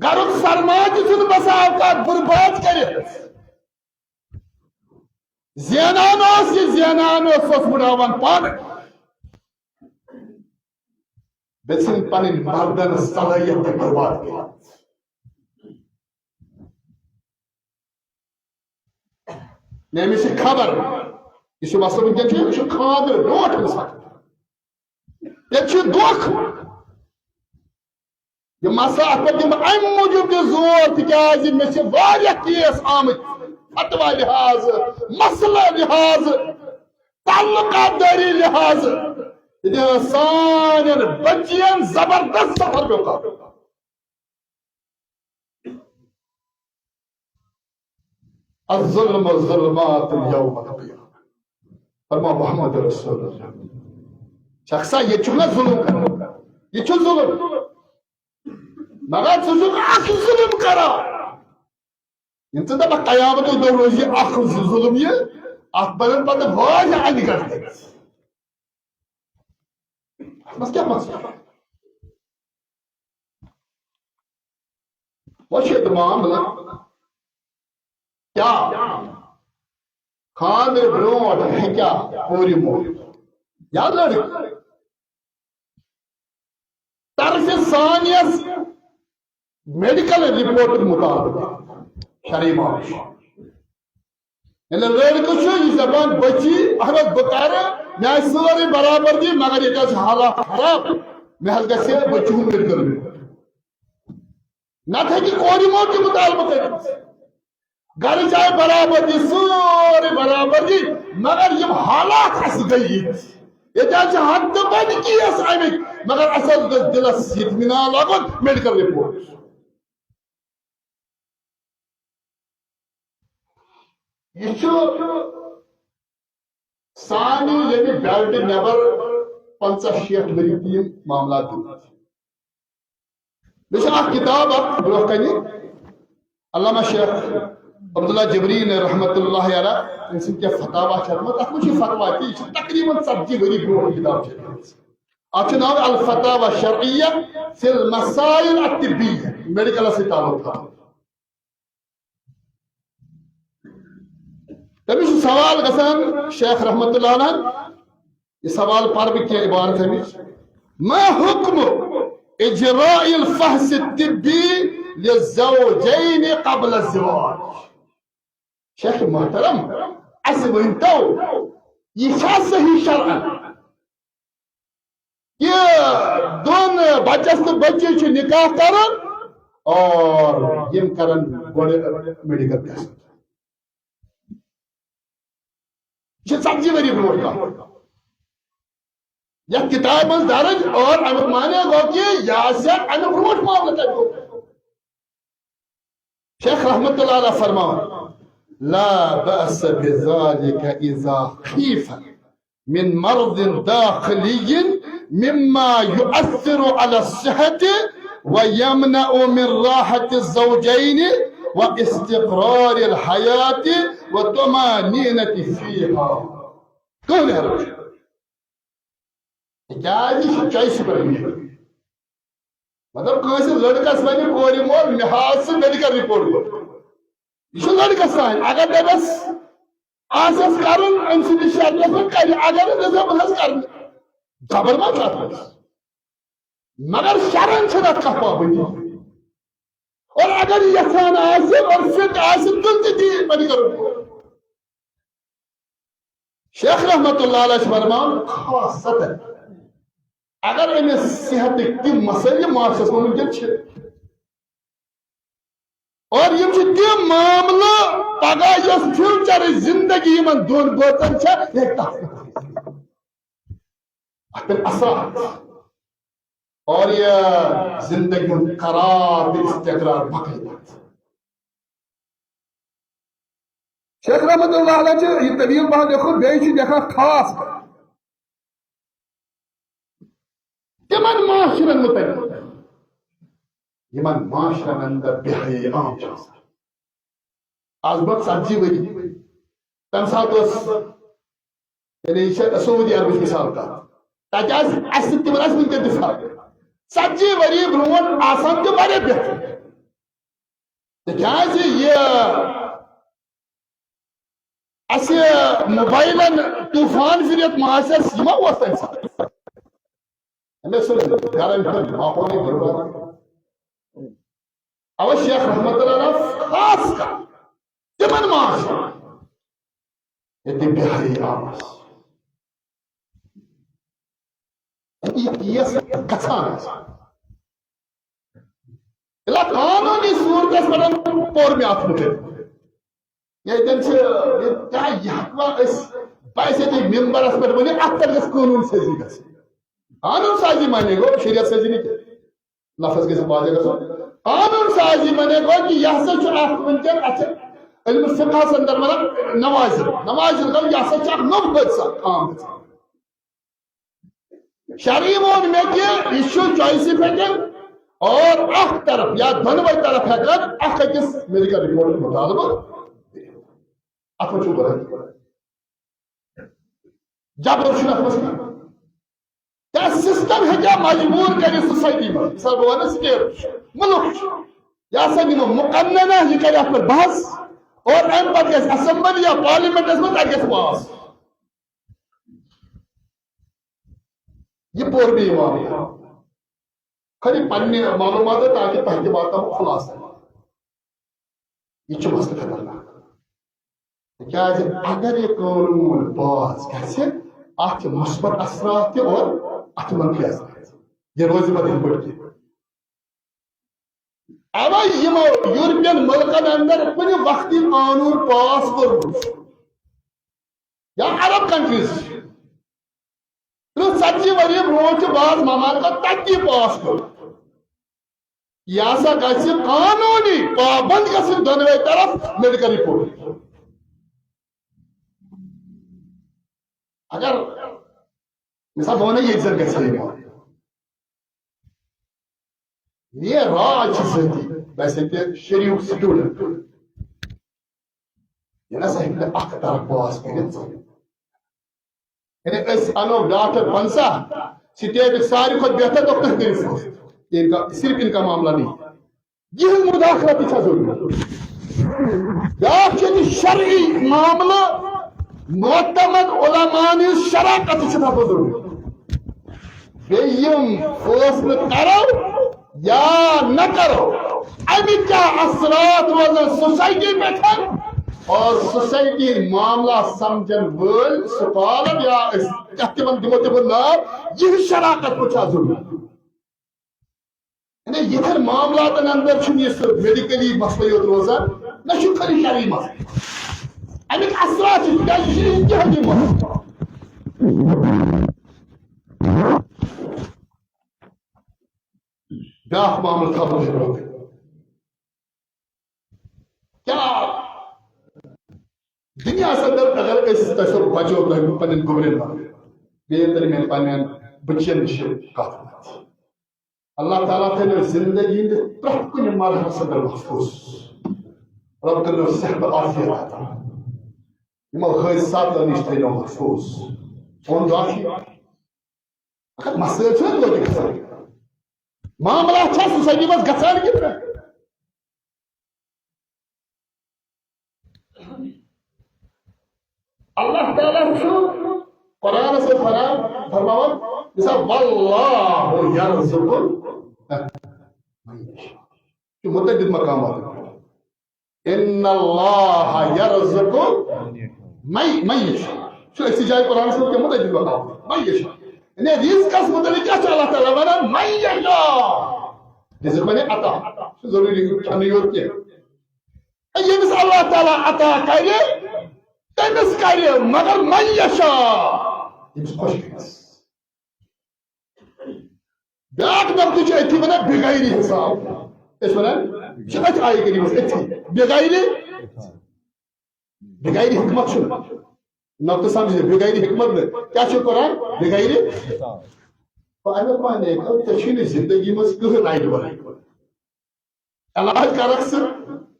گرُک سرمایہ تہِ چھُنہٕ بسا اوقات برباد کٔرِتھ۔ زینان اوس یہِ، زینان اوس، سُہ اوس وٕڑاوان پانہٕ۔ بیٚیہِ ژھٕنۍ پنٕنۍ مردن صلٲحیت تہِ برباد کٔرِتھ۔ مےٚ أمِس چھِ خبر، یہِ چھُ مسلہٕ وٕنکٮ۪ن چھُ، یہِ چھُ خانٛدر برونٛٹھ أمِس وقت۔ ییٚتہِ چھُ دۄکھ۔ یہِ مسلہٕ اَتھ پٮ۪ٹھ دِمہٕ بہٕ اَمہِ موٗجوٗب تہِ زور، تِکیٛازِ مےٚ چھِ واریاہ کیس آمٕتۍ فتویٰ لحاظہٕ، مسلہٕ لحاظہٕ، تعلقات دٲری لحاظہٕ۔ ییٚتہِ ٲس سانٮ۪ن بٔچِیَن زبردست سفر پیوٚو کرُن۔ الظلم ظلمات یوم القیامہ۔ فرما محمد رسول اللہ۔ شخصا، یہِ چھُکھ نہ ظلم کران؟ یہِ چھُ ظلم۔ مگر ژٕ چھُکھ اکھ ظلم کران۔ ییٚلہِ ژٕ دَپَکھ قیامتُک دۄہ روزِ یہِ اکھ ظلم یہِ، اَتھ بَنَن پَتہٕ واریاہ اَنہِ گَٹہٕ۔ اَتھ منٛز کیٛاہ مسلہٕ؟ وۄنۍ چھُ ییٚتہِ معاملہٕ کیٛاہ؟ خانٛدرٕ برونٛٹھ ہیٚکیٛاہ کورِ مول یا لٔڑکہٕ طرفِ ثانیَس میڈیکل رپورٹ مطابق شرعی معاملہٕ چھُ۔ یعنی لڑکہٕ چھُ یہِ دپان، بچی، اہن حظ، بہٕ کرٕ، مےٚ آسہِ سٲرٕے برابردی، مگر ییٚتہِ حظ چھِ حالات خراب، مےٚ حظ گژھِ بچی ہُنٛد میڈیکل رپورٹ۔ نتہٕ ہیٚکہِ کورِ مول تہِ مطالبہٕ کٔرِتھ۔ گرٕچ آیہِ برابردی، سٲرٕے برابردی، مگر یِم حالات اَسہِ گٔے یِتھۍ، ییٚتہِ حظ چھِ حد تہٕ بۄنہٕ کیس آمٕتۍ، مگر اَسہِ حظ گژھِ دِلس اطمینان لاگُن میڈیکل رپورٹ۔ یہِ چھُ سانہِ ییٚمہِ بیلٹہٕ نٮ۪بر پنٛژاہ شیٹھ ؤری تہِ یِم معاملات گٔمٕتۍ۔ مےٚ چھِ اکھ کِتاب اکھ برٛونٛہہ کنہِ، علامہ شیخ عبداللہ جبرین رحمتہ اللہ علیہ، أمۍ سٕنٛدۍ کینٛہہ فتاوا چھِ اتھ منٛز، اتھ منٛز چھِ فتوا تہِ، یہِ چھِ تقریباً ژتجی ؤری برٛونٛہہ یہِ کِتاب چھِ لیکھمٕژ۔ اتھ چھُ ناو الفتاوا الشرعیہ فی المسائل الطبیہ، میڈیکلس سۭتۍ تعلق تھاوان۔ تٔمِس چھُ سوال گژھان شیخ رحمتہ اللہ علیہ، یہِ سوال پرٕ بہٕ کینٛہہ عبارت اَمِچ۔ ما حکم اجراء الفحص الطبی للزوجين قبل الزواج۔ شیخ محترم، اسہِ ؤنۍ تو، یہِ چھا صحیح شرعن؟ کہ دۄن بچس تہٕ بچی چھِ نکاح کران اور یِم کران گۄڈٕ میڈیکل ٹیسٹ۔ یہِ چھِ ژتجی ؤری برونٛٹھ کتھ۔ یتھ کتابہِ منٛز درج، اور امیُک معنی گوٚو کہ یہِ آسہِ امیُک برونٛٹھ معاملہٕ کتہِ گوٚو۔ شیخ رحمت اللہ علیہ فرماوان، لا بأس بذلك إذا خيف من مرض داخلي مما يؤثر على الصحة ويمنع من راحة الزوجين واستقرار الحياة وطمأنينة فيها۔ کٕہٕنۍ حرج چھُنہٕ۔ تِکیٛازِ یہِ چھُ choice پٮ۪ٹھ بِہِتھ۔ مطلب، کٲنٛسہِ لٔڑکس ونہِ کورِ مول، مےٚ ہاو ژٕ میڈیکل رپورٹ گۄڈٕ۔ یہِ چھُ لٔڑکس تام۔ اگر دپٮ۪س آسٮ۪س کرُن، أمۍ سٕنٛدِس شریعتس منٛز کرِ، اگر نہٕ دپٮ۪س بہٕ حظ کرٕ نہٕ۔ زبر ما چھُ اتھ منٛز؟ مگر شرعن چھِ تتھ کانٛہہ پابندی۔ اور اگر یہِ یژھان آسہِ اور fit آسہِ، تیٚلہِ تہِ دِیہِ میڈیکل رپورٹ۔ شیخ رحمت اللہ علیہ چھِ فرماوان، خاصتاً اگر أمِس صحتٕکۍ تِم مسٲیِل یِم معاشرس منٛز وٕنکیٚن چھِ، اور یِم چھِ تِم معاملہٕ پگاہ یۄس future زندگی یِمن دۄن بٲژن چھےٚ، یہِ ہیٚکہِ تتھ پٮ۪ٹھ ٲسِتھ۔ اتھ پٮ۪ٹھ اثرات۔ اور یہِ زندگی ہُنٛد قرار تہٕ استقرار مۄکلہِ پتہٕ۔ شیخ رحمت اللہ علیہ چھِ یہِ طویل پہن لیوٚکھمُت، بیٚیہِ چھِ لیکھان خاص کر تِمن معاشرن متعلق، یِمن معاشرن اندر بے حیٲیی عام چھِ آسان۔ از برونٛہہ ژتجی ؤری، تمہِ ساتہٕ ٲس، یعنی، یہِ چھےٚ سعودی عربٕچ مثال کتھ، تتہِ آسہِ اسہِ سۭتۍ تِمن آسہِ وٕنکیٚن تہِ فرق۔ ژتجی ؤری برونٛٹھ آسان تہِ واریاہ بہتر۔ تِکیٛازِ یہِ اَسہِ موبایلَن طوٗفان پھِرِتھ معاشرَس، یہِ ما اوس تَمہِ ساتہٕ؟ أمِس اوس گَرَن ہُنٛد ماحولٕے برباد۔ اَوَے شیخ رحمت اللہ علیہ خاص کر تِمَن معاشرَن ییٚتہِ بے حیٲیی آمٕژ۔ یہِ کیس گژھان آسہِ۔ ییٚلہِ قانوٗنی صوٗرتَس پٮ۪ٹھ پوٚر مےٚ اَتھ مُتعلِق۔ ییٚتٮ۪ن چھِ، یہِ کیٛاہ، یہِ ہٮ۪کوا أسۍ، بہٕ آسہِ ییٚتہِ مِمبَرَس پٮ۪ٹھ ؤنِتھ، اَتھ پٮ۪ٹھ گژھِ قانوٗن سٲزی گژھٕنۍ۔ قانوٗن سازی معنی گوٚو شریعت سٲزی نہٕ کینٛہہ۔ لفظ گژھِ واضح گژھُن۔ قانوٗن سازی معنی گوٚو کہِ یہِ ہسا چھُ اَکھ وٕنکٮ۪ن، اَتھ چھِ علم فقہَس اندر وَنان نوازِل۔ نوازِل گوٚو یہِ ہسا چھُ اَکھ نوٚو حٲدثہٕ عام گژھان۔ شرعی ووٚن مےٚ کہِ یہِ چھُ choice پٮ۪ٹھ اور اکھ طرف یا دۄنوَے طرف ہٮ۪کن اکھ أکِس میڈیکل رپورٹُک مطالبہٕ کٔرِتھ۔ اتھ منٛز چھُ غلط۔ جبر چھُنہٕ اتھ منٛز کینٛہہ۔ کیٛاہ system ہیٚکیٛاہ مجبوٗر کٔرِتھ society منٛز؟ مثال بہٕ وَنہٕ state چھُ، مُلُک چھُ۔ یہِ ہسا نِمو مقننہ، یہِ کَرِ اتھ پٮ۪ٹھ بحث اور اَمہِ پتہٕ گژھِ assembly یا parliament منٛز، اَتہِ گژھِ pass۔ یہِ پوٚر مےٚ یہِ معاملہٕ۔ خٲلی پننہِ معلوٗماتو تاکہِ تۄہہِ تہِ واتناوو خلاصہٕ۔ یہِ چھُ مسلہٕ خطرناک۔ تِکیٛازِ اگر یہِ قانوٗن pass گژھِ، اَتھ چھِ مثبت اثرات تہِ اور اَتھ چھِ منفی اثرات۔ یہِ روزِ پتہٕ یِتھ پٲٹھۍ کینٛہہ۔ اَوَے یِمو یورپین مُلکن اندر کُنہِ وقتہٕ یہِ قانوٗن pass کوٚرمُت چھُ، یا عرب countries، تٕرٛہ ژتجی ؤری برونٛٹھ چھُ بعض ممالکو تَتہِ تہِ pass کوٚرمُت۔ یہِ ہسا گژھِ قانوٗنی پابند گژھٕنۍ دۄنوَے طرف میڈیکل رپورٹ۔ اگر مثال بہٕ وَنہٕ ییٚتہِ زَن گژھِ ہے یِمو۔ یہِ راے چھِ ذٲتی، بہٕ آسہٕ ییٚتہِ شریٖف student۔ یہِ نہ سا ہیٚکہِ نہٕ اکھ طرف pass کٔرِتھ۔ یعنی أسۍ اَنو ڈاکٹر پنٛژاہ، stateٕکۍ ساروی کھۄتہٕ بہتر ڈاکٹر کٔرِتھ فٲصلہٕ۔ یہِ اِنکا-، صرف اِنکا معاملہ نہیں۔ یِہٕنٛز مداخلت تہِ چھےٚ ضروٗری۔ بیٛاکھ چھُ ییٚتہِ شرعی معاملہٕ، معتمد علماہن ہٕنٛز شراکت تہِ چھِ تَتھ منٛز ضروٗری۔ بیٚیہِ یِم فٲصلہٕ کرو، یا نہ کرو، اَمِکۍ کیٛاہ اثرات روزن سوسائٹی پٮ۪ٹھ؟ اور سوسائٹی معاملہ سمجھن وٲلۍ سکالر یا أسۍ یَتھ تِمن دِمو تِمن ناو، یِہٕنٛز شراکت وٕچھ آز ضروٗری۔ یعنی یِتھٮ۪ن معاملاتن اندر چھُنہٕ یہِ سُہ میڈیکلی مسلہٕ یوت روزان، نہ چھُ خٲلی شرعی مسلہٕ۔ اَمِکۍ اثرات چھِ، تِکیٛازِ یہِ چھُنہٕ اجتہادی مسلہٕ۔ بیٛاکھ معاملہٕ تھاوو أسۍ برٛونٛہہ کَنہِ۔ کیٛاہ دُنیاہَس اندر اگر أسۍ تۄہہِ سۭتۍ بچو تۄہہِ پنٕنٮ۪ن گوٚبرٮ۪ن منٛز، بیٚیہِ ییٚلہِ تۄہہِ میٛانہِ پنٕنٮ۪ن بٔچِیَن نِش کَتھ وَتھ۔ اللہ تعالیٰ تھٲینو زندگی ہٕنٛدِ پرٛٮ۪تھ کُنہِ مرحلس اندر محفوظ۔ رۄب کٔرِنو صحت و عافیت عطا۔ یِمو حٲدثاتو نِش تھٲینو محفوظ۔ چون دعا چھُ یہِ۔ مگر مسٲیل چھِنہٕ توتہِ گژھان۔ معاملات چھا سوسائٹی منٛز گژھان کِنہٕ نہ؟ اللہ تعالیٰ چھُ قرآنس منٛز فرمان فرماوان، مثال، "واللہ یرزق من یشاء۔" یہِ چھُ متعدد مقامات۔ "ان اللہ یرزق من، من یشاء۔" چھُ أکسٕے جایہِ قرآنس منٛز کیٛاہ متعدد مقامات؟ من یشاء۔ یعنی رزقس متعلق کیٛاہ چھُ اللہ تعالیٰ ونان؟ من یشاء۔ رزق معنی عطا۔ چھُ ضروٗری کھٮ۪نٕے یوت کینٛہہ۔ ییٚمِس اللہ تعالیٰ عطا کرِ، تٔمِس کرِ، مگر من یشاء، ییٚمِس خۄش گژھِ۔ بیٛاکھ نقطہٕ چھُ أتھی ونان بغیر حساب۔ أسۍ ونان چھِ أتھۍ آیہِ کریٖمس أتھی بغیر، بغیر حکمت چھُنہٕ۔ نقطہٕ سمجھِ، بغیر حکمت نہٕ۔ کیٛاہ چھُ قرآن؟ بغیر حساب۔ وۄنۍ اگر وۄنۍ نے، ژےٚ چھُے نہٕ زندگی منٛز کٕہٕنۍ آیڈِیا۔ علاج کرکھ ژٕ،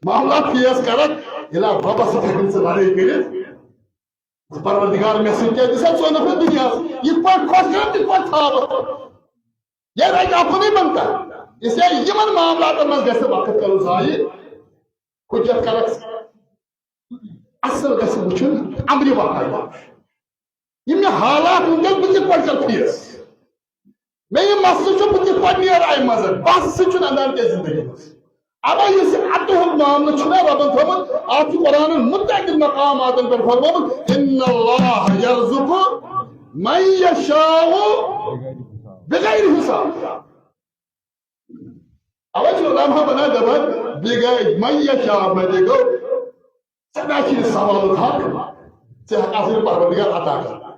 معاملات فیس کرکھ، ییٚلہِ رۄبس سۭتۍ ہیٚککھ ژٕ لڑٲے کٔرِتھ۔ پروردگار، مےٚ سۭتۍ کیٛازِ دِژ ژٕ نفرت دُنیاہس؟ یِتھ پٲٹھۍ خۄش کرم، تِتھ پٲٹھۍ تھاو۔ یہِ رٹہِ اپُنُے بنتا۔ اس لیے یِمن معاملاتن منٛز گژھِ وقت کرُن ضایع۔ حجت کرکھ ژٕ۔ اصل گژھِ وٕچھُن امرِ واقعہ۔ یِم مےٚ حالات وٕنکیٚس، بہٕ کِتھ پٲٹھۍ کرٕ فیس؟ مےٚ یہِ مسلہٕ چھُ، بہٕ کِتھ پٲٹھۍ نیرٕ امہِ منٛز؟ بس سُہ چھُنہٕ اندان کینٛہہ زندگی منٛز۔ اما یُس یہِ عطہُک معاملہٕ چھُنہ رۄبن تھوٚمُت، اتھ چھُ قرآنن متعدد مقاماتن پٮ۪ٹھ فرمومُت، "ان اللہ یرزق من یشاء بغیر حساب۔" اوے چھُ علماء ونان، دپان، بغیر من یشاء مہ تہِ گوٚو، ژےٚ نہ چھُے سوالُک حق، ژےٚ ہٮ۪کھ آسُن پروردگار عطا کران۔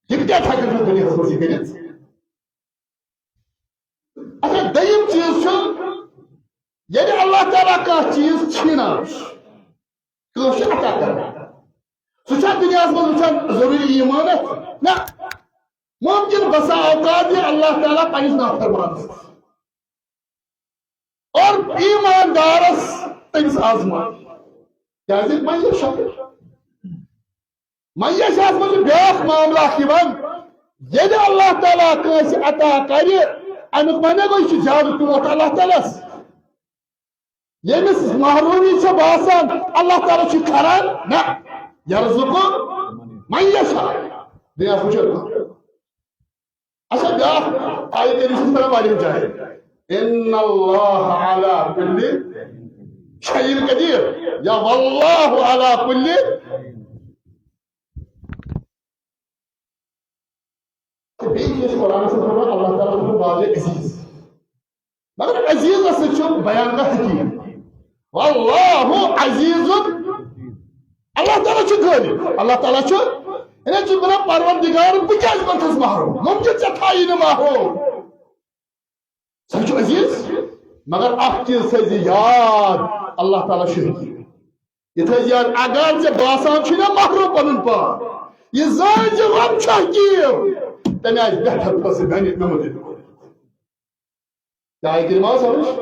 ڈکٹیٹ ہٮ۪کن نہٕ دُنیاہس منٛز یہِ کٔرِتھ۔ اچھا، دوٚیِم چیٖز چھُ، ییٚلہِ اللہ تعالیٰ کانٛہہ چیٖز چھینان چھُ، کٲنٛسہِ چھُ عطا کران، سُہ چھا دُنیاہس منٛز وٕچھان ضروٗری ایٖمان اَتھ؟ نہ۔ ممکن بسا اوقات یہِ اللہ تعالیٰ پننِس نافرمانس اور ایماندارس تٔمِس آزمایہِ۔ کیازِ؟ من یشاء۔ من یشاء ہس منٛز چھُ بیٛاکھ معاملہٕ اکھ یِوان، ییٚلہِ اللہ تعالیٰ کٲنٛسہِ عطا کرِ، امیُک معنی گوٚو، یہِ چھُ زیادٕ ٹوٹھ اللہ تعالیٰ ہس۔ ییٚمِس محرومی چھِ باسان، اللہ تعالیٰ چھُ کران، نہ، یرزق من یشاء۔ بیٚیہِ اکھ وٕچھو۔ اچھا، بیٛاکھ آیت کریٖم چھِ پَران واریاہَن جایَن۔ ان اللہ علی کل شیء قدیر یا واللہ علی کل۔ تہٕ بیٚیہِ چھِ أسۍ قرآنَس منٛز پَران، اللہ تعالیٰ چھُ واریاہ عزیز۔ مگر عزیزس سۭتۍ چھُ بیان گژھان حکیم۔ واللہ عزیز۔ اللہ تعالیٰ چھُ غالب۔ اللہ تعالیٰ چھُ، یعنی چھُ ونان پروردگار، بہٕ کیازِ بنہٕ تھس محروم؟ ممکن ژےٚ تھایی نہٕ محروم۔ سُہ چھُ عزیز، مگر اکھ چیٖز تھٲیزِ یاد، اللہ تعالیٰ چھُ حکیم۔ یہِ تھٲیزِ یاد، اگر ژےٚ باسان چھُے نہ محروم پنُن پان، یہِ زٲنۍ زِ رۄب چھُ حکیم، تمہِ آسہِ بہتر پٲٹھۍ سُہ گنہِ مےٚ مُتعلق۔ کیٛاہ آیہِ کریٖمہ سمجھ؟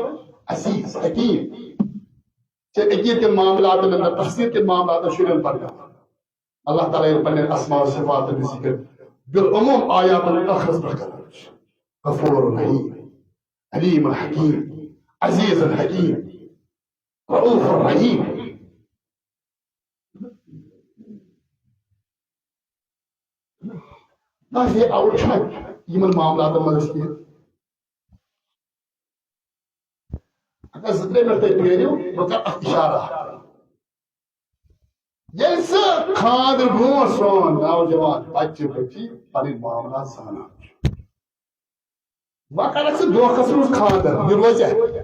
عزیز، حکیم۔ ژےٚ عقیٖد کٮ۪ن معاملاتن اندر، تفسیٖر کٮ۪ن معاملاتن شُرٮ۪ن پرناوان۔ اللہ تعالیٰ ییٚلہِ پننٮ۪ن اسماء و صفاتن ہٕنٛز ذکر بالعموم آیاتن ٲخرس پٮ۪ٹھ کران چھُ۔ غفور رحیم، علیم حکیم، عزیز حکیم، رؤوف رحیم۔ نہ، یہ آوُٹ چھُنہ یِمن معاملاتن منٛز کینٛہہ۔ اگر زٕ ترٛےٚ مِنٹ تُہۍ پھیرِو، بہٕ کرٕ اکھ اِشارٕ اکھ۔ ییٚلہِ سُہ خانٛدرٕ برونٛہہ سون نوجوان بچہِ بچی پنٕنۍ معاملات زانان چھُ، وۄنۍ کرکھ ژٕ دھوکس منٛز خانٛدر، یہِ روزِ اَتہِ؟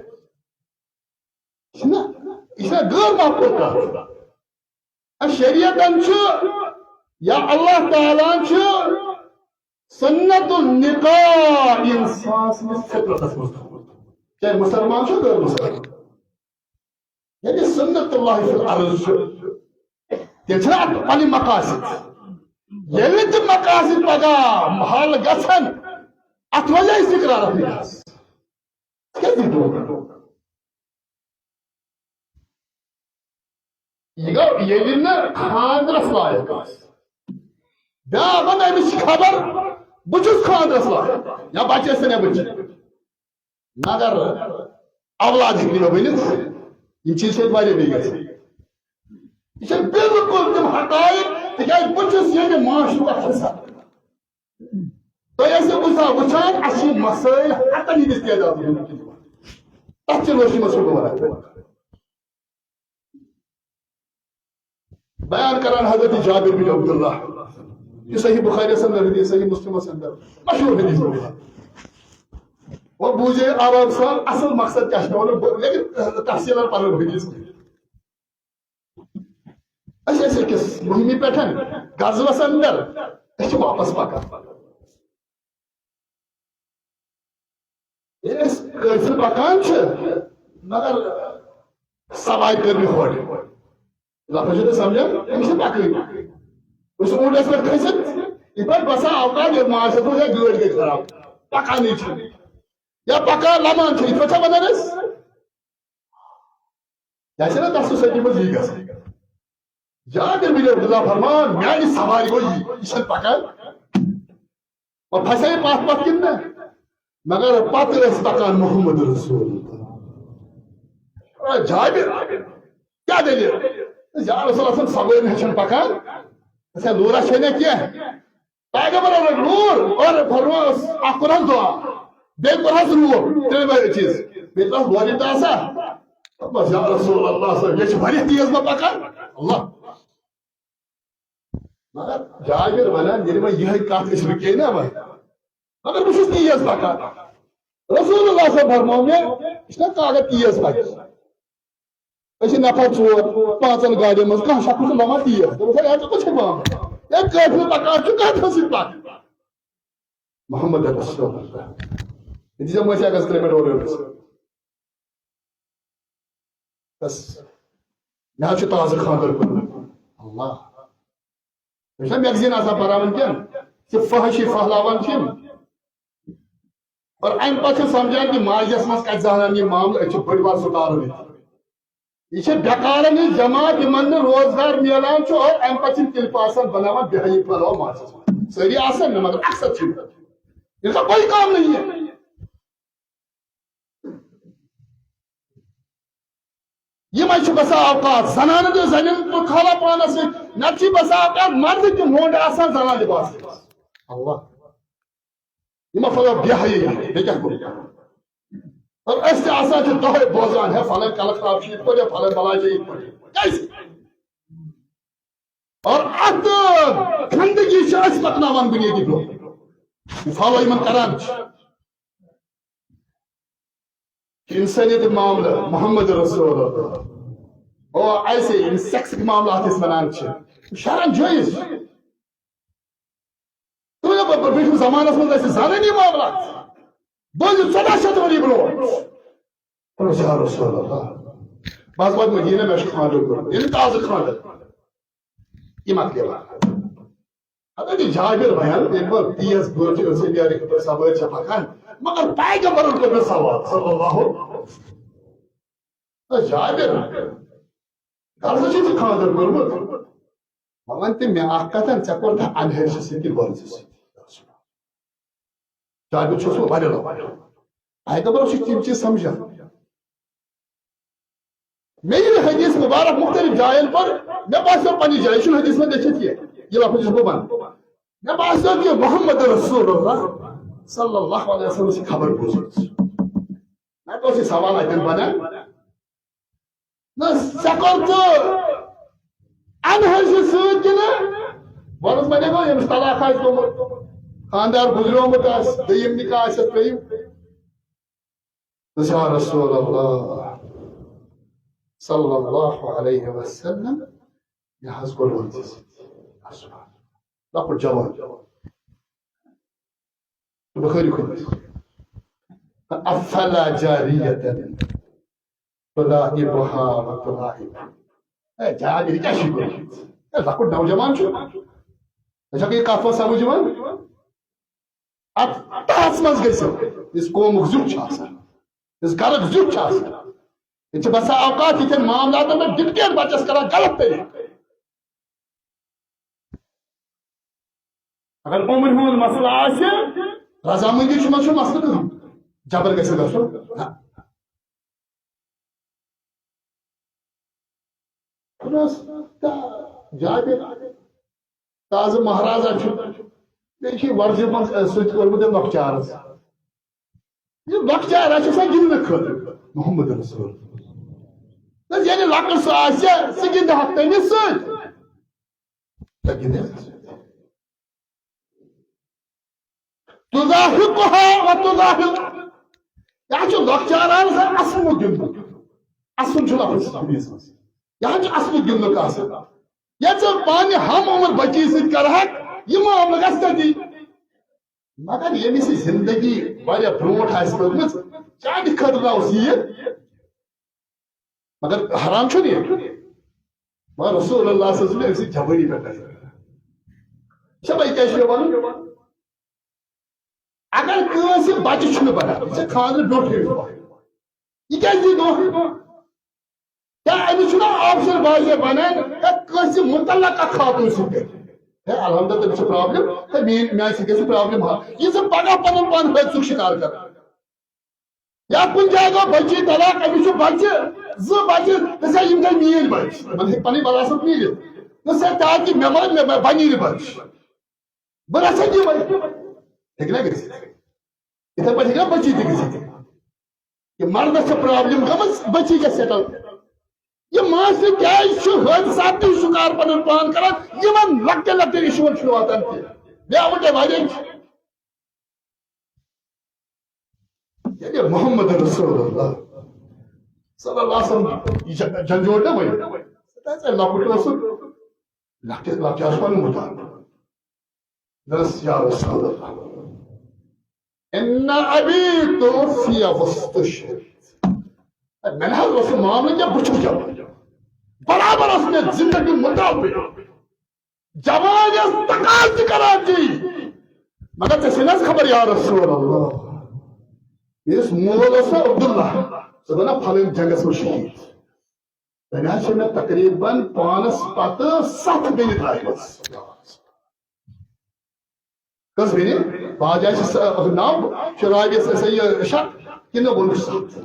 چھُنہ، یہِ چھُنہ غٲر مقبوٗل کتھ؟ اَ، شریعتن چھُ یا اللہ تعالیٰ ہن چھُ سنت النکاح انسان سٕنٛدِس فطرتس منٛز تھوٚومُت، چاہے مسلمان چھُ، غٲر مسلمان۔ ییٚلہِ سنت اللہ فی الارض چھُ، تیٚلہِ چھِنہ اَتھ پنٕنۍ مقاصد۔ ییٚلہِ تہِ مقاصد پگاہ حل گژھن، اَتھ روزِ استقرار اَتھ نکاحس۔ کیٛازِ دِیہِ دھوکہٕ؟ یہِ گوٚو ییٚلہِ نہٕ خانٛدرس لایق آسہِ۔ بیٛاکھ وَنہِ أمِس چھِ خبر، بہٕ چھُس خانٛدرس لایق، یا بچہِ ٲسِن یا بچی۔ مگر اولاد ہیٚکہِ نہٕ مےٚ ؤنِتھ، یِم چیٖز چھِ اَتہِ واریاہ بیٚیہِ گژھِ۔ یہِ چھِ بالکل تِم حقائق، تِکیٛازِ بہٕ چھُس ییٚمہِ معاشرُک اکھ حصہٕ۔ تُہۍ ٲسِو وٕچھان، وٕچھان، اَسہِ چھِ مسٲیل ہتن ہٕنٛدِس تعدادس منٛز وٕنکیٚس یِوان۔ تَتھ چھِ روشنی منٛز چھُس بہٕ وَنان۔ بیان کران حضرت جابر بن عبداللہ، یہِ صحیح بخاری اندر حدیث، صحیح مسلم اندر مشہور حدیث۔ وہ بوٗزے آرام سان، اصل مقصد کیٛاہ چھُ وَنُن، بہٕ، لیکن تفصیلن پَرو حدیث۔ أسۍ ٲسۍ أکِس مُہِمہِ پٮ۪ٹھ، غزوس اندر، أسۍ چھِ واپس پکان۔ ییٚلہِ أسۍ قٲفلہٕ پکان چھِ، مگر سوارِ کٔر مےٚ ہورٕ۔ لفظ چھِو تُہۍ سمجھان؟ أمِس چھِ پکٲنی۔ بہٕ چھُس اوٗنٹس پٮ۪ٹھ کھٔسِتھ، یِتھ پٲٹھۍ باسان اوقات ییٚلہِ ماز ہٮ۪تھ اوس یا گٲڑۍ گٔے خراب، پکانٕے چھِ۔ یا پکان لمان چھِ، یِتھ پٲٹھۍ چھا ونان أسۍ؟ یہِ آسہِ نا تَس سوسایٹی منٛز یی گژھان۔ جابر بن عبداللہ فرمان، میانہِ سوارِ گوٚو یی، یہِ چھَنہٕ پکان۔ وۄنۍ پھسے پتھ پتھ کِنہٕ نہ؟ مگر پتہٕ ٲسۍ پکان محمد رسول اللہ۔ اے جابر، کیٛاہ دٔلیٖل؟ یا رسول اللہ، سوٲرۍ نہ چھَنہٕ پکان۔ اچھا، لورا چھے نہ کینٛہہ۔ پیغمبرن رٔٹ لوٗر اور فرمووُس، اکھ کوٚرہس دعا، بیٚیہِ کوٚرہس روٗپ، ترٛیٚیہِ وَرِ چیٖز۔ بیٚیہِ ترٛاوس لورِ تہِ آسا۔ بس یا رسول اللہ صٲب، یہِ چھِ واریاہ تیز ما پکان۔ اللہ۔ مگر جابر ونان، ییٚلہِ وۄنۍ یِہے کتھ أسۍ رُکے نا وۄنۍ، مگر بہٕ چھُس تیز پکان۔ رسول اللہ صٲب فرموو مےٚ، یہِ چھُنہ کاغذ تیز پکان۔ أسۍ چھِ نفر ژور، پانٛژن گاڑٮ۪ن منٛز، کانٛہہ شخص چھُ لمان تیز۔ دوٚپُس، ہے، ژٕ کوٚت چھَکھ لمان؟ ہے، قٲفلہٕ پکان چھُ، قٲفلَس سۭتۍ پَک۔ محمد رسول اللہ۔ یہِ دِژ مےٚ مٔسۍ اَکھ حظ ترٛےٚ مِنٹ اورٕ یورٕ۔ بس، مےٚ حظ چھُ تازٕ خانٛدر کوٚرمُت۔ اللہ۔ تُہۍ چھِو نا میگزیٖن آسان پَران وٕنکٮ۪ن؟ یہِ فحشی پھٔہلاوان چھِ یِم۔ اور اَمہِ پَتہٕ چھِ سَمجھان کہِ ماجہِ یَس منٛز کَتہِ زانَن یہِ معاملہٕ، أسۍ چھِ بٔڑۍ بار سُہ تارُن ییٚتہِ۔ یہِ چھِ بٮ۪کارَن ہِنٛز جماعت، یِمَن نہٕ روزگار میلان چھُ، اور اَمہِ پَتہٕ چھِ تِم تِلہٕ پاسَن بَناوان، بیٚہہ یہِ پھٔہلاوان ماجہِ یَس منٛز۔ سٲری آسَن نہٕ، مگر اکثر چھِ۔ یہِ چھا کوئی کام نہیں ہے؟ یِمے چھِ بسا اوقات زنانن تہٕ زنٮ۪ن تہٕ کھالان پانس سۭتۍ، نتہٕ چھِ بسا اوقات مردٕ تہِ مونڈ آسان زنان لباس۔ اللہ۔ یِمن پھٔلو بے حیٲیی، بیٚیہِ کیٛاہ گوٚو؟ اور أسۍ تہِ آسان چھِ دۄہے بوزان، ہے، فلٲنۍ کلہٕ خراب چھِ یِتھ پٲٹھۍ، ہے، فلٲنۍ بلاے چھِ یِتھ پٲٹھۍ۔ کیٛازِ؟ اور اتھ گندگی چھِ أسۍ پکناوان بُنیٲدی برونٛہہ۔ یہِ فالو یِمن کران چھِ۔ انسٲنیت معاملہٕ، محمد رسول اللہ۔ او، ایسے یِم سیکسٕکۍ معاملات أسۍ ونان چھِ، شرعن جٲیز۔ تُہۍ دَپان، پتہٕ برٛونٛٹھِم زمانس منٛز ٲسۍ زنٲنی معاملات۔ بہٕ ٲسٕس ژۄداہ شیٚتھ ؤری برٛونٛٹھ۔ دوٚپمَس، یا رسول اللہ، بہٕ حظ واتہٕ مدیٖنہ، مےٚ چھُ خانٛدر کوٚرمُت، یعنی تازٕ خانٛدر۔ یہِ مۄکلیو۔ حضرت جابر بیان، ییٚلہِ بہٕ تیز بٲتھ چھِ أسۍ ییٚلہِ سوٲرۍ چھِ پکان، مگر پیغمبرن کوٚر مےٚ سوال، صلی اللہ۔ ہے جابر، غرض چھُے ژےٚ خانٛدر کوٚرمُت؟ وۄنۍ وَن تہٕ مےٚ اکھ کتھ، ژےٚ کوٚرتھا اَنہرِ سۭتۍ کِنہٕ وۄرزِ سۭتۍ؟ جابر چھُ اوسمُت واریاہ لۄکُٹ۔ پیغمبر اوس یہِ تِم چیٖز سمجھان۔ مےٚ ییٚلہِ حدیث مبارک مختلف جاین پر، مےٚ باسیو پننہِ جایہِ، یہِ چھُنہٕ حدیث منٛز لیٚکھِتھ کینٛہہ، یہِ لفظ چھُس بہٕ ونان۔ مےٚ باسیو کہِ محمد رسول اللہ صلی اللہ علیہ وسلم چھِ خبر بوٗزمٕژ۔ نہ اوس یہِ سوال اَتٮ۪ن بنان۔ نہ، ژےٚ کوٚر ژٕ اَنہٕ حظ یہِ سۭتۍ کِنہٕ؟ وَنُس وَنے گوٚو، ییٚمِس طلاق آسہِ گوٚمُت، خانٛدار گُزریومُت آسہِ، دوٚیِم نِکاح آسٮ۪س، ترٛیٚیِم۔ دوٚپُس، یا رسول اللہ صلی اللہ علیہ وسلم، مےٚ حظ کوٚر وٲنٛسہِ سۭتۍ۔ لۄکُٹ جوان۔ بخاری خود۔ افلا جاریتن تلاعبها وتلاعب۔ اے جابر، یہِ کیٛاہ چھُے کوٚرمُت؟ اے لۄکُٹ نوجوان چھُ۔ ژےٚ چھَکھ یہِ کَتھ وَتھ سمجھ یِوان؟ اَتھ تَتھ منٛز گٔژھِو، یُس قومُک زیُٹھ چھُ آسان، یُس گرُک زیُٹھ چھُ آسان۔ یہِ چھِ بسا اوقات یِتھٮ۪ن معاملاتن منٛز dictate بچس کران غلط طریقہٕ۔ اگر عمرِ ہُنٛد مسلہٕ آسہِ، رضامندی چھُ، منٛز چھُ مسلہٕ کٕہٕنۍ۔ جبر گژھِ نہٕ گژھُن۔ نہ۔ خۄداس تا-، جابر تازٕ مہرازا چھُ، بیٚیہِ چھُ یہِ ورزِ منٛز، ٲ، سۭتۍ کوٚرمُت أمۍ لۄکچارس۔ یہِ لۄکچار آسہِ آسان گِنٛدنہٕ خٲطرٕ۔ محمد رسول۔ نہ، ییٚلہِ لۄکُٹ سُہ آسہِ، ژٕ گِنٛدٕ ہا تٔمِس سۭتۍ۔ تہٕ گِنٛدِ۔ تُزاحِقُہا و تُزاحِق۔ یہِ چھُ لۄکچاران زَن اَسنُک گِنٛدُن۔ اَسُن چھُ لفظ حدیث منٛز۔ یہِ چھُ اَسنُک گِنٛدنُک آسان۔ ییٚلہِ ژٕ پننہِ ہم عمر بچی سۭتۍ کرہکھ، یہِ معاملہٕ گژھِ تٔتی۔ مگر ییٚمِس یہِ زندگی واریاہ برونٛٹھ آسہِ لٔجمٕژ، چانہِ خٲطرٕ نہ اوس یہِ۔ مگر حرام چھُنہٕ یہِ۔ مگر رسول اللہ صلی اللہ علیہ وسلم أمۍ سٕنٛدِ جوٲنی پٮ۪ٹھ کرِ۔ چھا بھائی کیٛاہ چھُ مےٚ وَنُن؟ اگر کٲنٛسہِ بچہِ چھُنہٕ بنان، یہِ چھےٚ خانٛدرٕ برونٛٹھٕے یوت۔ یہِ کیٛازِ دی دھوکہٕ؟ کیٛاہ أمِس چھُنہ option واضح بنان، ہے، کٲنٛسہِ مطلقہ خاتوٗن سۭتۍ گژھِ؟ ہے، الحمدللہ، تٔمِس چھِ problem، ہے، میٛٲنۍ، میٛانہِ سۭتۍ گژھِ problem حل۔ یہِ زن پگاہ پنُن پان حٲدثُک شکار کران۔ یا کُنہِ جایہِ گوٚو بچی طلاق، أمِس چھُ بچہِ، زٕ بچہِ، دَپہِ سا، یِم گٔے میٛٲنۍ بچہِ۔ تِمن ہیٚکہِ پنٕنۍ وراثت میٖلِتھ۔ دَپہِ سا، تاکہِ مےٚ ما، مےٚ ما بنی نہٕ بچہِ۔ بہٕ رَچھٕ یِمَے۔ ہیٚکہِ نا گٔژھِتھ؟ یِتھَے پٲٹھۍ ہیٚکہِ نا بچی تہِ گٔژھِتھ؟ یہِ مردَس چھِ problem گٔمٕژ، بچی گژھِ settle۔ یہِ ماسٹر کیٛازِ چھُ حٲدثاتٕے شُکار پَنُن پان کران؟ یِمَن لۄکٹٮ۪ن لۄکٹٮ۪ن issue-وَن چھُنہٕ واتان کینٛہہ۔ بیٚیہِ آوُن تۄہہِ واریاہ۔ ییٚلہِ محمد رسول اللہ صلی اللہ علیہ وسلم یہِ جن-، جنجوڑ نہ وۄنۍ، سُہ تہِ ٲسۍ لۄکُٹ اوسُکھ، لۄکٹہِ، لۄکچہِ آسہٕ پَنُن مُطالبہٕ۔ دوٚپُس، یا رسول اللہ، ان ابی توفی واستشہد۔ مےٚ نہ حظ اوس نہٕ معاملہٕ کینٛہہ، بہٕ چھُس جوان۔ برابر اوس مےٚ زندگی مُطالبہٕ۔ جوان یس تقاضہٕ تہِ کران تی، مگر ژےٚ چھے نہ حظ خبر یا رسول اللہ، میٲنِس مول اوس نہ عبداللہ، سُہ گوٚو نہ پھلٲنۍ جنگس منٛز شہید۔ تٔمۍ حظ چھِ مےٚ تقریباً پانس پتہٕ ستھ بیٚنہِ ترایمژٕ۔ کٔژ بیٚنہِ؟ بعض جایہِ چھِ س-، نو، چھِ رابعہ س-، سا یہِ شک، کِنہٕ ووٚنُکھ ستھ۔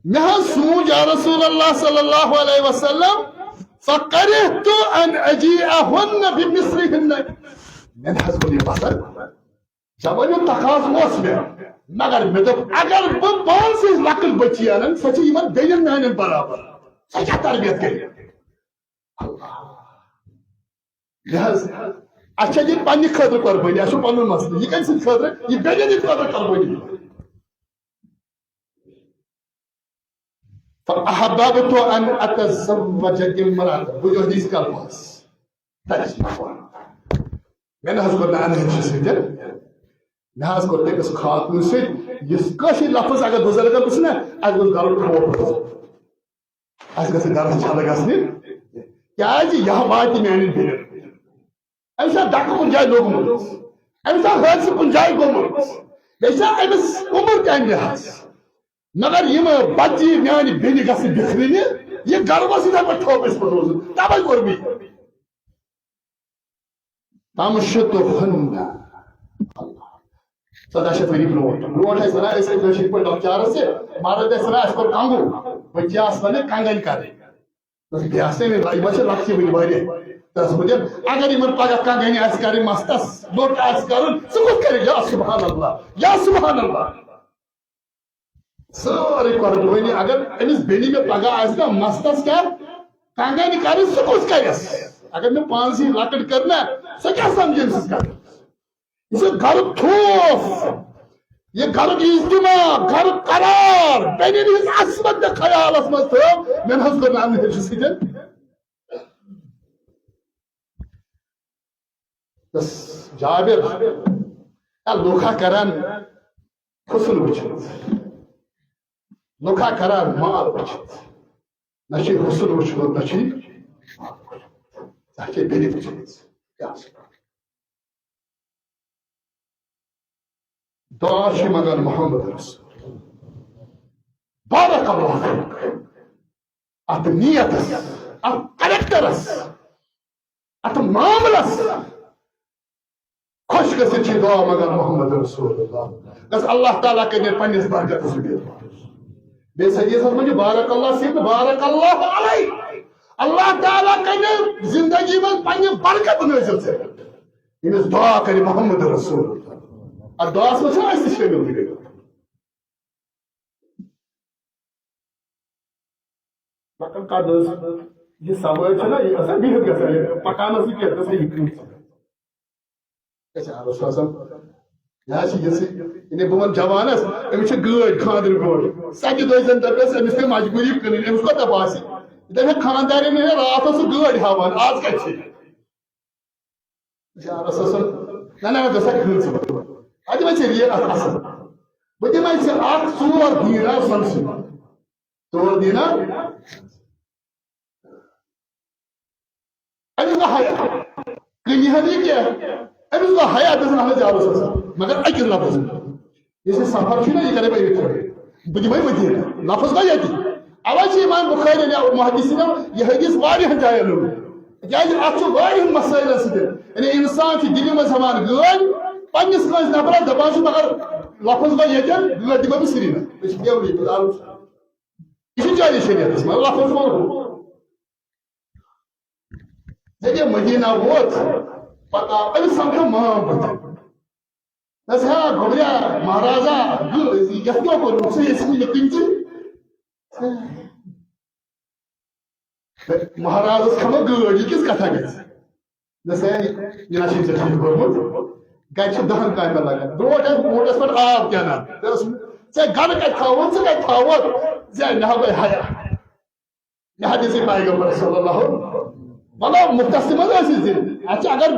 مےٚ حظ سوٗنچ، یا رسول اللہ صلی اللہ علیہ وسلم، فکرہت ان اجیئہن بمثلہن۔ مےٚ نہ حظ کوٚر یہِ پسند۔ جوٲنی تقاضہٕ اوس مےٚ، مگر مےٚ دوٚپ، اگر بہٕ پانسٕے لۄکٕٹ بٔچی اَنن، سۄ چھِ یِمن بیٚنٮ۪ن میٛانٮ۪ن برابر۔ سۄ کیٛاہ تربیت کَرِ؟ اللہ۔ یہِ حظ، اَسہِ چھےٚ دِنۍ پننہِ خٲطرٕ قۄربٲنی، اَسہِ چھُ پنُن مسلہٕ۔ یہِ کَمہِ سٕنٛدِ خٲطرٕ؟ یہِ بیٚنٮ۪ن ہٕنٛدِ خٲطرٕ قۄربٲنی۔ فأحببت أن أتزوج امرأة۔ بوٗزِو حدیث کَلمہٕ حظ۔ تَتہِ چھِ یِوان۔ مےٚ نہ حظ کوٚر نہٕ اَنہٕ ہَچہِ سۭتۍ۔ مےٚ حظ کوٚر تٔمِس خاتوٗن سۭتۍ، یُس کٲشِر لفظ اگر بُزرگن وٕچھ نہ، اَسہِ گوٚژھ گَرُن ٹھوپھ روزُن۔ اَسہِ گژھِ گَرَس چھَلہٕ گژھنہِ۔ کیٛازِ یہِ ہا واتہِ میٛانٮ۪ن بیٚنٮ۪ن۔ أمِس چھا دَکہٕ کُنہِ جایہِ لوٚگمُت؟ أمِس چھا حٲدثہٕ کُنہِ جایہِ گوٚمُت؟ بیٚیہِ چھا أمِس عمر تہِ اَمہِ لحاظ؟ مگر یِم بچی میانہِ بیٚنہِ گژھِ بِکھرِنہِ، یہِ گرٕ گوٚژھ یِتھے پٲٹھۍ ٹھوپس پٮ۪ٹھ روزُن، تَوَے کوٚر مےٚ یہِ۔ تمشطہن۔ ژۄداہ شیٚتھ ؤری برونٛٹھ، برونٛٹھ ٲسۍ وَنان، أسۍ ٲسۍ کٲشِرۍ پٲٹھۍ لۄکچارَس تہِ، مرد ٲسۍ وَنان، اَسہِ کوٚر کنٛگو، بچی آسہٕ وَنان کنٛگَن کَرٕنۍ۔ بیٚیہِ آسہٕ نہٕ یِم، یِم ٲسۍ لۄکچہِ وٕنہِ واریاہ۔ تَس بہٕ دِمہٕ، اگر یِمن پگاہ کنٛگَنہِ آسہِ کَرٕنۍ مستَس، لوٚٹ آسہِ کَرُن، ژٕ کُس کَرِ؟ یا سبحان اللہ، یا سبحان اللہ۔ سٲرٕے قۄربٲنی۔ اگر أمِس بیٚنہِ مےٚ پگاہ آسہِ نا مستس کیٛاہ کنگن کرٕنۍ، سُہ کُس کرٮ۪س؟ اگر مےٚ پانسٕے لۄکٕٹ کٔر نا، سۄ کیٛاہ سمجھِ أمۍ سٕنٛز کتھ؟ یہِ چھُ گرُک خوف، یہِ گرُک اجتماع، گرُک قرار، بیٚنہِ ہٕنٛز عصمت مےٚ خیالس منٛز تھٲو، مےٚ نہ حظ کوٚر نہٕ اَمہِ ہیٚچھِ سۭتۍ۔ بس جابر، یا لوٗکھ ہا کران حسن وٕچھِتھ، لوٗکھ ہا کران مال وٕچھِتھ، نہ چھُ حسن وٕچھمُت، نہ چھُ مال وٕچھمُت، نہ چھُ بیٚنہِ وٕچھمٕژ۔ کیٛاہ چھُ؟ دعا چھِ منگان محمد رسول۔ بارک اللہ فیک۔ اتھ نیتس، اتھ کریکٹرس، اتھ معاملس خۄش گٔژھِتھ چھِ دعا منگان محمد رسول اللہ۔ گژھ اللہ تعالیٰ کٔرِنۍ پننِس برکتس منٛز۔ بیٚیہِ حدیثس منٛز چھُ بارک اللہ فیک، بارک اللہ علیہ۔ اللہ تعالیٰ کٔرِنۍ زندگی منٛز پننہِ برکت نٲزِل ژےٚ۔ ییٚمِس دعا کرِ محمد رسول اللہ۔ اتھ دعاہس منٛز چھِ أسۍ تہِ شٲمِل گٔمٕتۍ۔ مطلب، کَتھ ٲس یہِ سوٲرۍ چھےٚ نا، یہِ ٲس نا بِہِتھ گژھان، یہِ پَکان ٲس نہٕ کینٛہہ، ٲس نہٕ یہِ کٲم۔ أسۍ آو سُہ آسان، یہِ حظ چھِ یِژھٕے، یعنی بہٕ وَنہٕ جوانَس، أمِس چھِ گٲڑۍ خانٛدرٕ برونٛٹھ، سَتہِ دۄہہِ زَن دَپٮ۪س، أمِس پیٚیہِ مجبوٗری کٕنٕنۍ، أمِس کوٗتاہ باسہِ؟ یہِ دَپہِ ہے خانٛدارٮ۪ن ہے راتھ ٲس سُہ گٲڑۍ ہاوان، آز کَتہِ چھِ؟ یارس اوس، نہ، نہ، نہ، گژھِ ہا کھٔنۍ ژٕ۔ اَتہِ ما ژےٚ ریٹ اَتھ اَصٕل؟ بہٕ دِمَے ژےٚ اَکھ ژور دینار سۄنہٕ سۭتۍ۔ ژور دینار؟ أمِس گوٚو حیا۔ کٕنہِ ہا نہٕ یہِ کینٛہہ۔ أمِس گوٚو حیا، دوٚپُن، اَہن حظ، یارس اوس۔ مگر أکِس لفظس منٛز۔ یُس یہِ سفر چھُ نا، یہِ کرے بہٕ ییٚتہِ تھٲوِتھ۔ بہٕ دِمے مدیٖنہ۔ لفظ گوٚو ییٚتی۔ اَوَے چھُ امام بخاری یا محدثینو یہِ حدیث واریاہن جاین اوٚنمُت۔ تِکیٛازِ اَتھ چھُ واریاہن مسٲیلن سۭتۍ۔ یعنی اِنسان چھُ دِلہِ منٛز ہٮ۪وان گٲڑۍ پننِس کٲنٛسہِ نفرس، دپان چھُ، مگر لفظ گوٚو ییٚتٮ۪ن، گٲڑۍ دِمے بہٕ سرینگر۔ أسۍ چھِ بیولٕے، بہٕ دارُس۔ یہِ چھُ جٲری شریعتس منٛز، لفظ گوٚو۔ ییٚلہِ یہِ مدیٖنہ ووت، پتہٕ آو أمِس سمکھیو مام بٕتھِ۔ نہ سا، گوٚبریا، مہرازا، یہِ، یَتھ کیٛاہ کوٚرمُت؟ ژٕ ییٚژھِ نہٕ یہِ کٕنۍ ژٕ۔ مہرازس کھمو گٲڑۍ، یہِ کِژھ کتھا گژھِ؟ نہ سا، یہِ نہ چھُے ژےٚ ٹھیٖک کوٚرمُت۔ گرِ چھِ دہن کامٮ۪ن لگان۔ برونٛٹھ ٲسۍ اوٗنٹس پٮ۪ٹھ آب تہِ انان۔ ژےٚ اوس، ژےٚ گرٕ کتہِ تھاوُن، ژٕ کتہِ تھاوَکھ؟ ژےٚ مےٚ ہا گٔے حیا۔ یہِ حدیث پیغمبر صلی اللہ علیہ وسلم۔ مطلب، مختصر منٛز ٲسۍ أسۍ دِنۍ۔ اَسہِ چھِ اگر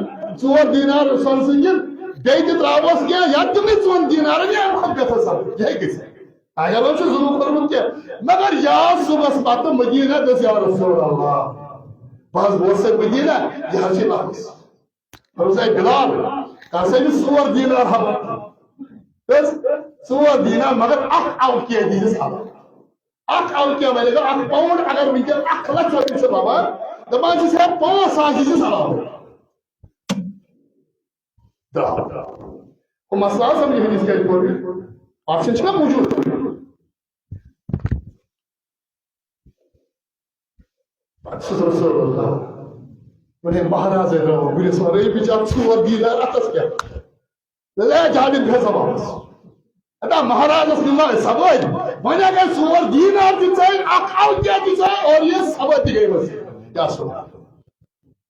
ژور دینار سۄنہٕ سٕنٛدۍ دِنۍ، بیٚیہِ تہِ ترٛاووس کینٛہہ، یا تِمنٕے ژۄن دینارن یا اَمہِ کھۄتہٕ بہتر سپدِ۔ یہِ ہیٚکہِ گٔژھِتھ۔ اگر وۄنۍ چھُ ظُلُم کوٚرمُت کینٛہہ، مگر یاد صُبحس پتہٕ مدیٖنہ دٔژ، یا رسول اللہ، بہٕ حظ ووتسَے مدیٖنہ، یہِ حظ چھِ لفظ۔ دوٚپُس، "اے بلال، کر سا أمِس ژور دینار حوالہٕ۔" بس، ژور دینار، مگر اکھ اوقیہ دیٖزٮ۪س حوالہٕ۔ اکھ اوقیہ وَنہِ گوٚو اکھ پاوُنٛڈ، اگر وٕنکٮ۪ن اکھ لچھ رۄپیہِ چھُ لَوان، دَپان چھِس ہے پانٛژھ ساس دیٖزٮ۪س علاوٕ۔ درٛاو۔ ہُہ مسلہٕ آو سمجھ، حدیث کیٛازِ پوٚر مےٚ؟ آپشن چھُنہ موٗجوٗد۔ پتہٕ چھُس رسول اللہ۔ وۄنۍ ہے مہرازے درٛاو گُرِس وَرٲے، بِچار ژور دینار اَتَس کیٛاہ؟ دوٚپُن، "ہے جابر، بیٚہہ زبانس۔ ادا مہرازس نِمو أسۍ سوٲرۍ۔ وۄنۍ اگر ژور دینار تہِ ژٲے، اکھ اوقیہ تہِ ژٲے، اور یہِ سوٲرۍ تہِ گٔیمٕژ۔" یا سبحان اللہ۔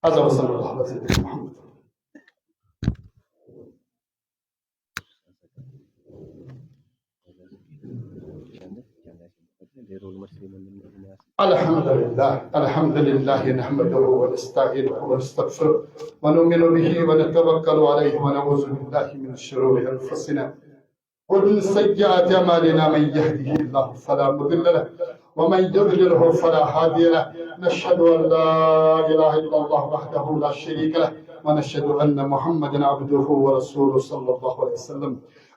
هذا وصلى الله على سيدنا محمد۔ الحمد لله، الحمد لله نحمده ونستعينه ونستغفره ونؤمن به ونتوكل عليه ونعوذ بالله من شرور أنفسنا ومن سيئات أعمالنا، من يهده الله فلا مضل له ومن يضلله فلا هادي له. نشهد أن لا إله إلا الله وحده لا شريك له ونشهد أن محمدا عبده ورسوله صلى الله عليه وسلم.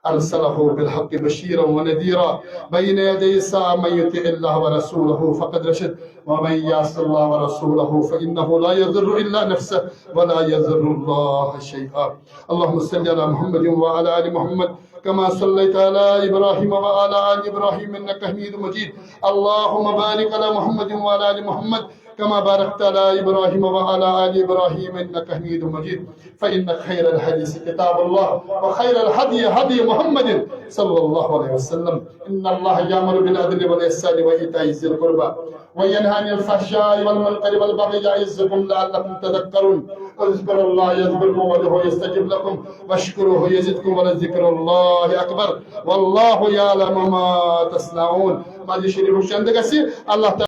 أرسله بالحق بشيرا ونذيرا بين يدي الساعة. من يطع الله ورسوله فقد رشد ومن يعص الله ورسوله فإنه لا يضر إلا نفسه ولا يضر الله شيئا. اللهم صل على محمد وعلى آل محمد كما صليت على إبراهيم وعلى آل إبراهيم إنك حميد مجيد. اللهم بارك على محمد وعلى آل محمد كما باركت على إبراهيم وعلى آل إبراهيم إنك حميد مجيد. فإن خير الحديث كتاب الله، وخير الهدي هدي محمد صلى الله عليه وسلم. إن الله يأمر بالعدل والإحسان وإيتاء ذي القربى، وينهى عن الفحشاء والمنكر والبغي يعظكم لعلكم تذكرون. اذكروا الله يذكركم وادعوه يستجب لكم واشكروه يزدكم ولذكر الله أكبر والله يعلم ما تصنعون. Majlis Şerif şendegesi Allah